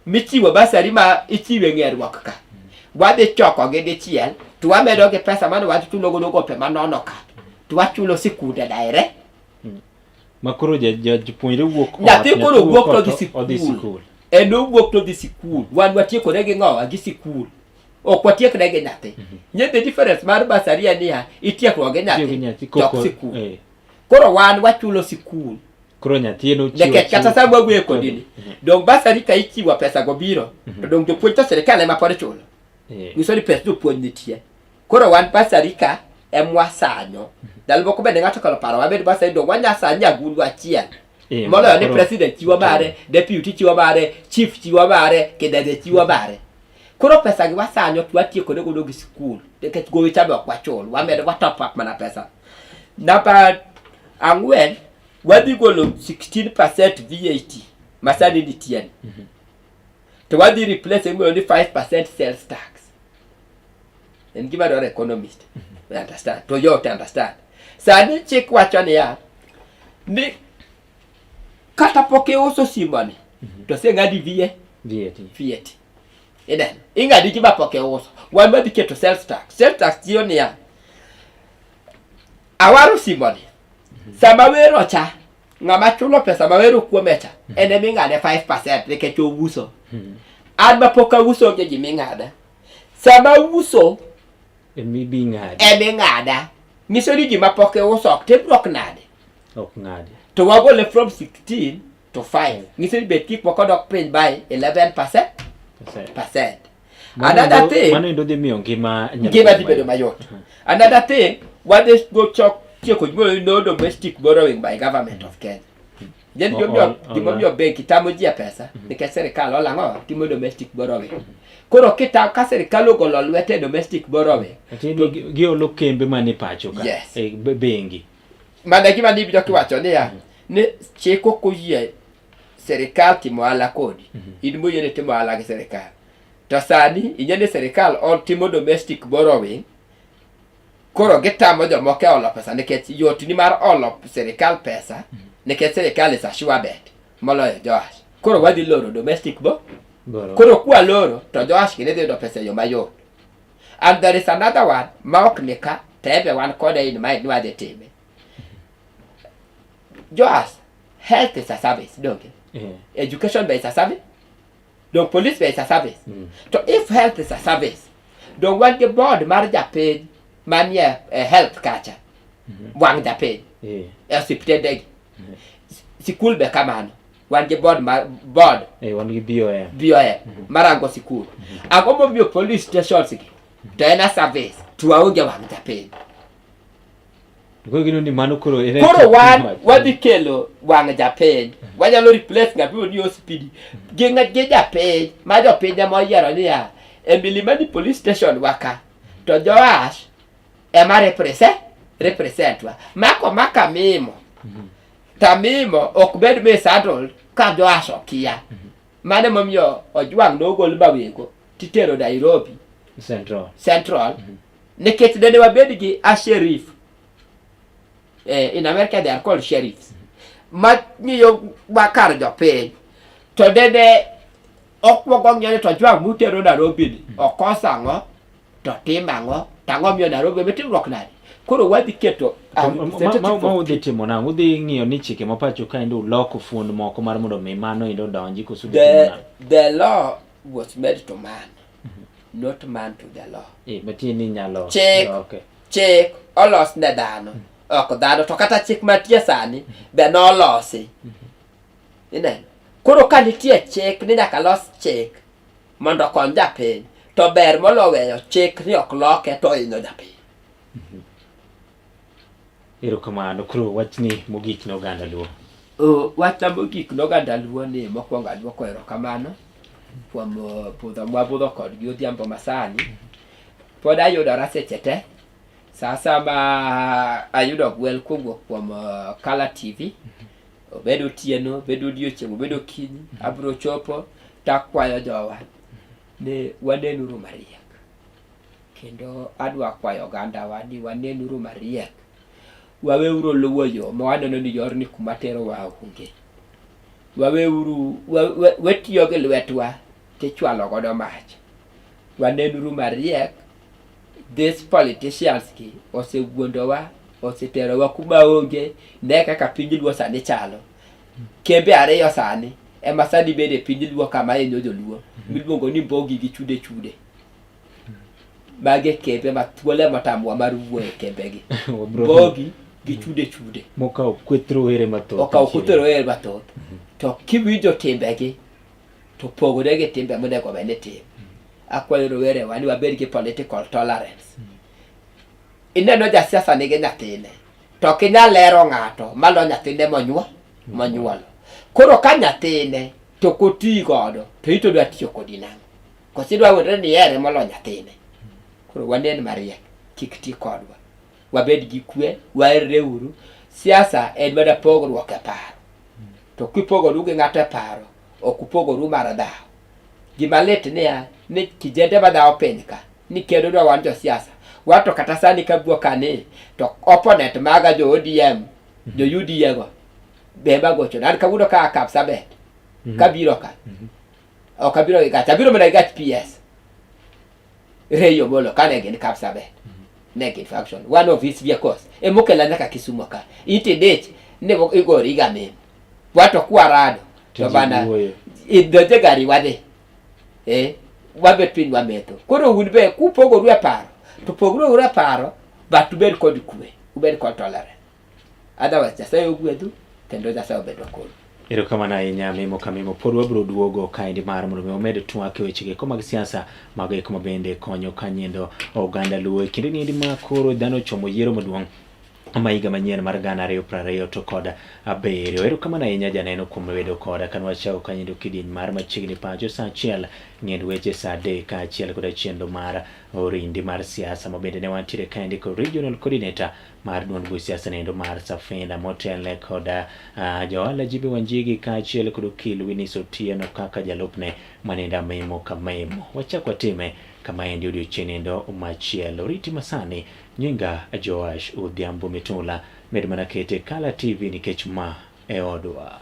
Michiwo bursary ma ichiwe ng'eruok ka. Wadhi choko gi dichiel to wamedo gi pesa mane wachulo godo gope manono ka. To wachulo sikunde daire. Ma koro japuonjre wuok ot, Nyathi koro nyathi wuok to ot, dhi odhi sikul. sikul. En owuok to dhi sikul. Wan watiekore gi ng'owa gi sikul. Ok watiekre gi nyathi. Nye the difference mar bursary en niya, itiekruok gi Tiyo gi nyathi nyathi to ok koko. sikul. Koro Koro wan wachulo sikul. Koro nyathi en ochiwo Nikech kata chiwo- sama wawuoyo kodi ni, dong bursary ka ichiwo pesa go biro, to dong jopuonj to sirikal ema pod chulo. Nyiso ni pes jopuonj nitie. Koro wan bursary ka emwasanyo. Ndalo moko bende ng'ato okalo paro wabed bursary dong wanya sanyo agulu achiel. Moloyo ni president chiwo mare, deputy chiwo mare, chief chiwo mare, kidede chiwo mare. Koro pesa gi wasanyo to watiekore godo gi sikul. Nikech gowi cha be ok wachul, wamedo wa top up mana pesa. Namba 4, wadhi golo 16% VAT ma sani nitie ni. To wadhi replace iluongo ni 5% sales tax. En gima dwaro economist. We understand. To yot understand. Sani chik wacho niya, ni kata pok iuso simoni, to oseng'adi VAT. VAT. VAT. Ineno? Ing'adi gima pok iuso. Wan wadhi keto sales tax. Sales tax tiyo niya, awaro simoni. Sama wero cha, ng'ama chulo pesa ma wero kuome cha, en ema ing'ade 5% nikech ouso. An ma pok auso onge gima ing'ada. Sama uso Emibi ng'adi. ema ing'ada. Nyiso ni gima pok iuso ok timruok nade. Ok ng'adi. To wagole from 16 to 5. Nyiso ni bet gik moko dok piny by 11% Percent. percent. Another thing, Mano endo dhi miyo ngima nyalo ngima dhi bedo mayot. Another thing, wadhi go chok tieko gimoro ni no domestic borrowing by government of Kenya. Then gimomiyo benki tamo ji e pesa nikech sirikal olo ang'o timo domestic borrowing. Koro kita ka sirikal ogolo lwete e domestic borrowing, Atiende ni giolo kembe manie pacho ka. Yes. E bengi. Mana gima nibiro kiwacho niya ni chik ok oyie sirikal timo ohala kodi, in moyiene timo ohala gi sirikal. To sani ing'e ni sirikal timo domestic borrowing, koro gitamo jomoko e olo pesa nikech yot ni mar olo sirikal pesa nikech sirikal is a sure bet moloyo Joash. Koro wadhi loro domestic bo Borrow. Koro kwaloro to Joash gini dhi yudo pesa e yo mayot. And there is another one ma ok ni ka to ebe wan kode in mind ni wadhi time. Joash, health is a service, donge? Education be is a service. Dong police be is a service. To if health is a service, dong wan gi board mar japiny manie e health kacha. Wang' japiny e osiptendegi. Sikul be kamano. Wan gi board mar board Wan gi BOM. BOM marango sikul. Ang'o momiyo police stations gi to en a service to waonge wang' japiny. Koro gino ni mano koro en Koro wan wadhi kelo wang' japiny. Wanyalo replace ng'at miluongo ni OCPD gi japiny ma jopiny ema oyiero niya e Milimani police station wa ka to Joash ema represent wa. Mako maka mimo. Tamimo ok bed mishandled ka Joash okia. Mano emomiyo Ojwang' nogol Mawego titero Nairobi Central. Central nikech dene wabed gi a sheriff. In America they are called sheriffs. Ma ng'iyo wa kar jopiny. To dene okwongo ng'iyo ni to Ojwang' mutero Nairobi ni okoso ang'o to tim ang'o to ang'o miyo Nairobi ema timruok nade. Koro wadhi keto a representative ma udhi timo nang'o? Udhi ng'iyo ni chike ma pacho ka endo uloko fuond moko mar mondo mi mano endo odonji koso udhi timo nang'o? The law was made to man, not man to the law. Eh, matiende ni inyalo Chik. loke. Chik olos ne dhano, ok dhano. To kata chik mantie sani be nolosi. Ineno? Koro ka nitie chik ni nyaka los chik mondo okony japiny, to ber molo weyo chik ni ok loke to hinyo japiny. Erokamano. Koro wachni mogik ne oganda Luo. Wachna mogik ne oganda Luo ni mokwongo aduoko erokamano kuom budho mwabudho kodgi odhiambo masani. Pod ayudora seche te. Sa asaya ma ayudo gwel kowuok kuom Kala TV, obed otieno, obed odiochieng', obed okinyi, abiro chopo takwayo jowa ni wanenuru mariek. Kendo adwa kwayo ogandawa ni wanenuru mariek. Waweuru luwo yo ma waneno ni yorni kuma terowa onge. Waweuru watiyo gi lwetwa tichwalo godo mach. Wanenuru mariek. These politicians gi osewuondowa, oseterowa kuma onge. Ne kaka piny Luo sani chalo. Kembe ariyo sani ema sani bede piny Luo kama hinyo joluo miluongo ni Mbogi gi Chude Chude. Magi e kembe ma thuolo ema otamowa mar wuoyo e kembegi. Mbogi gi Chude Chude. Mokawo kweth rowere mathoth. Okawo kweth rowere mathoth. To kiwinjo timbegi to pogore gi timbe monego bed ni timo. Akwayo rowerewa ni wabed gi political tolerance. Ineno jasiasa nigi nyathine to ok inyal lero ng'ato malo nyathine monyuolo. Koro ka nyathine to ok oti godo to ito dwa tiyo kodi nang'o? Koso idwa wuondre ni ihere molo nyathine? Koro wanen mariek, kik ti kodwa. Wabed gi kwe, waherre uru. Siasa en mana pogruok e paro. To kipogoru gi ng'ato e paro, ok upogoru mar dhawo. Gima lit niya, ni kijende ma dhawo piny ka, ni kedonwa wan josiasa. Wan to kata sani ka guok ka ni, to opponent maga jo ODM, jo UDA go, be ema gochona. An kawuono ka a Kapsabet, kabiro ka, ok abiro gi gach, abiro mana gi gach PS. Ray Omolo kane gin Kapsabet. Ne gin faction. One of his vehicles. Emokela nyaka Kisumo ka. Iti dich ne igori ga mim. Wato kwarado. To bana idonje gari wadhi. Wabet piny wametho. Koro un be kupogoru e paro, to pogruuru e paro, but ubed kod kwe, ubed kod tolerance. Otherwise Nyasaye ogwedhu kendo Nyasaye obedwa kodu. Erokamano ahinya Mimo ka Mimo. Pod wabiro duogo kaendi mar mondo mi wamed twak e weche eko mag siasa mago eko ma bende konyo kanyendo oganda Luo e kinde niendi ma koro dhano ochomo yiero maduong' ma higa manyien mar 2027. Erokamano ahinya janeno kuom bedo koda kane wachako kanyendo kidieny mar machiegni pacho saa 1 ng'end weche saa 3 kaachiel koda chenro mar orindi mar siasa ma bende ne wantiere kaendi kod regional coordinator mar duond buch siasa nendo mar Safina motelne kod johala Jimmy Wanjigi kaachiel kod okil Winnie Otieno kaka jalupne manendo Amemo Kamemo. Wachak watime kama endi odiochieng' nendo machielo. Riti masani nyinga Joash Odhiambo Mitula, med mana kete Kala TV nikech ma e odwa.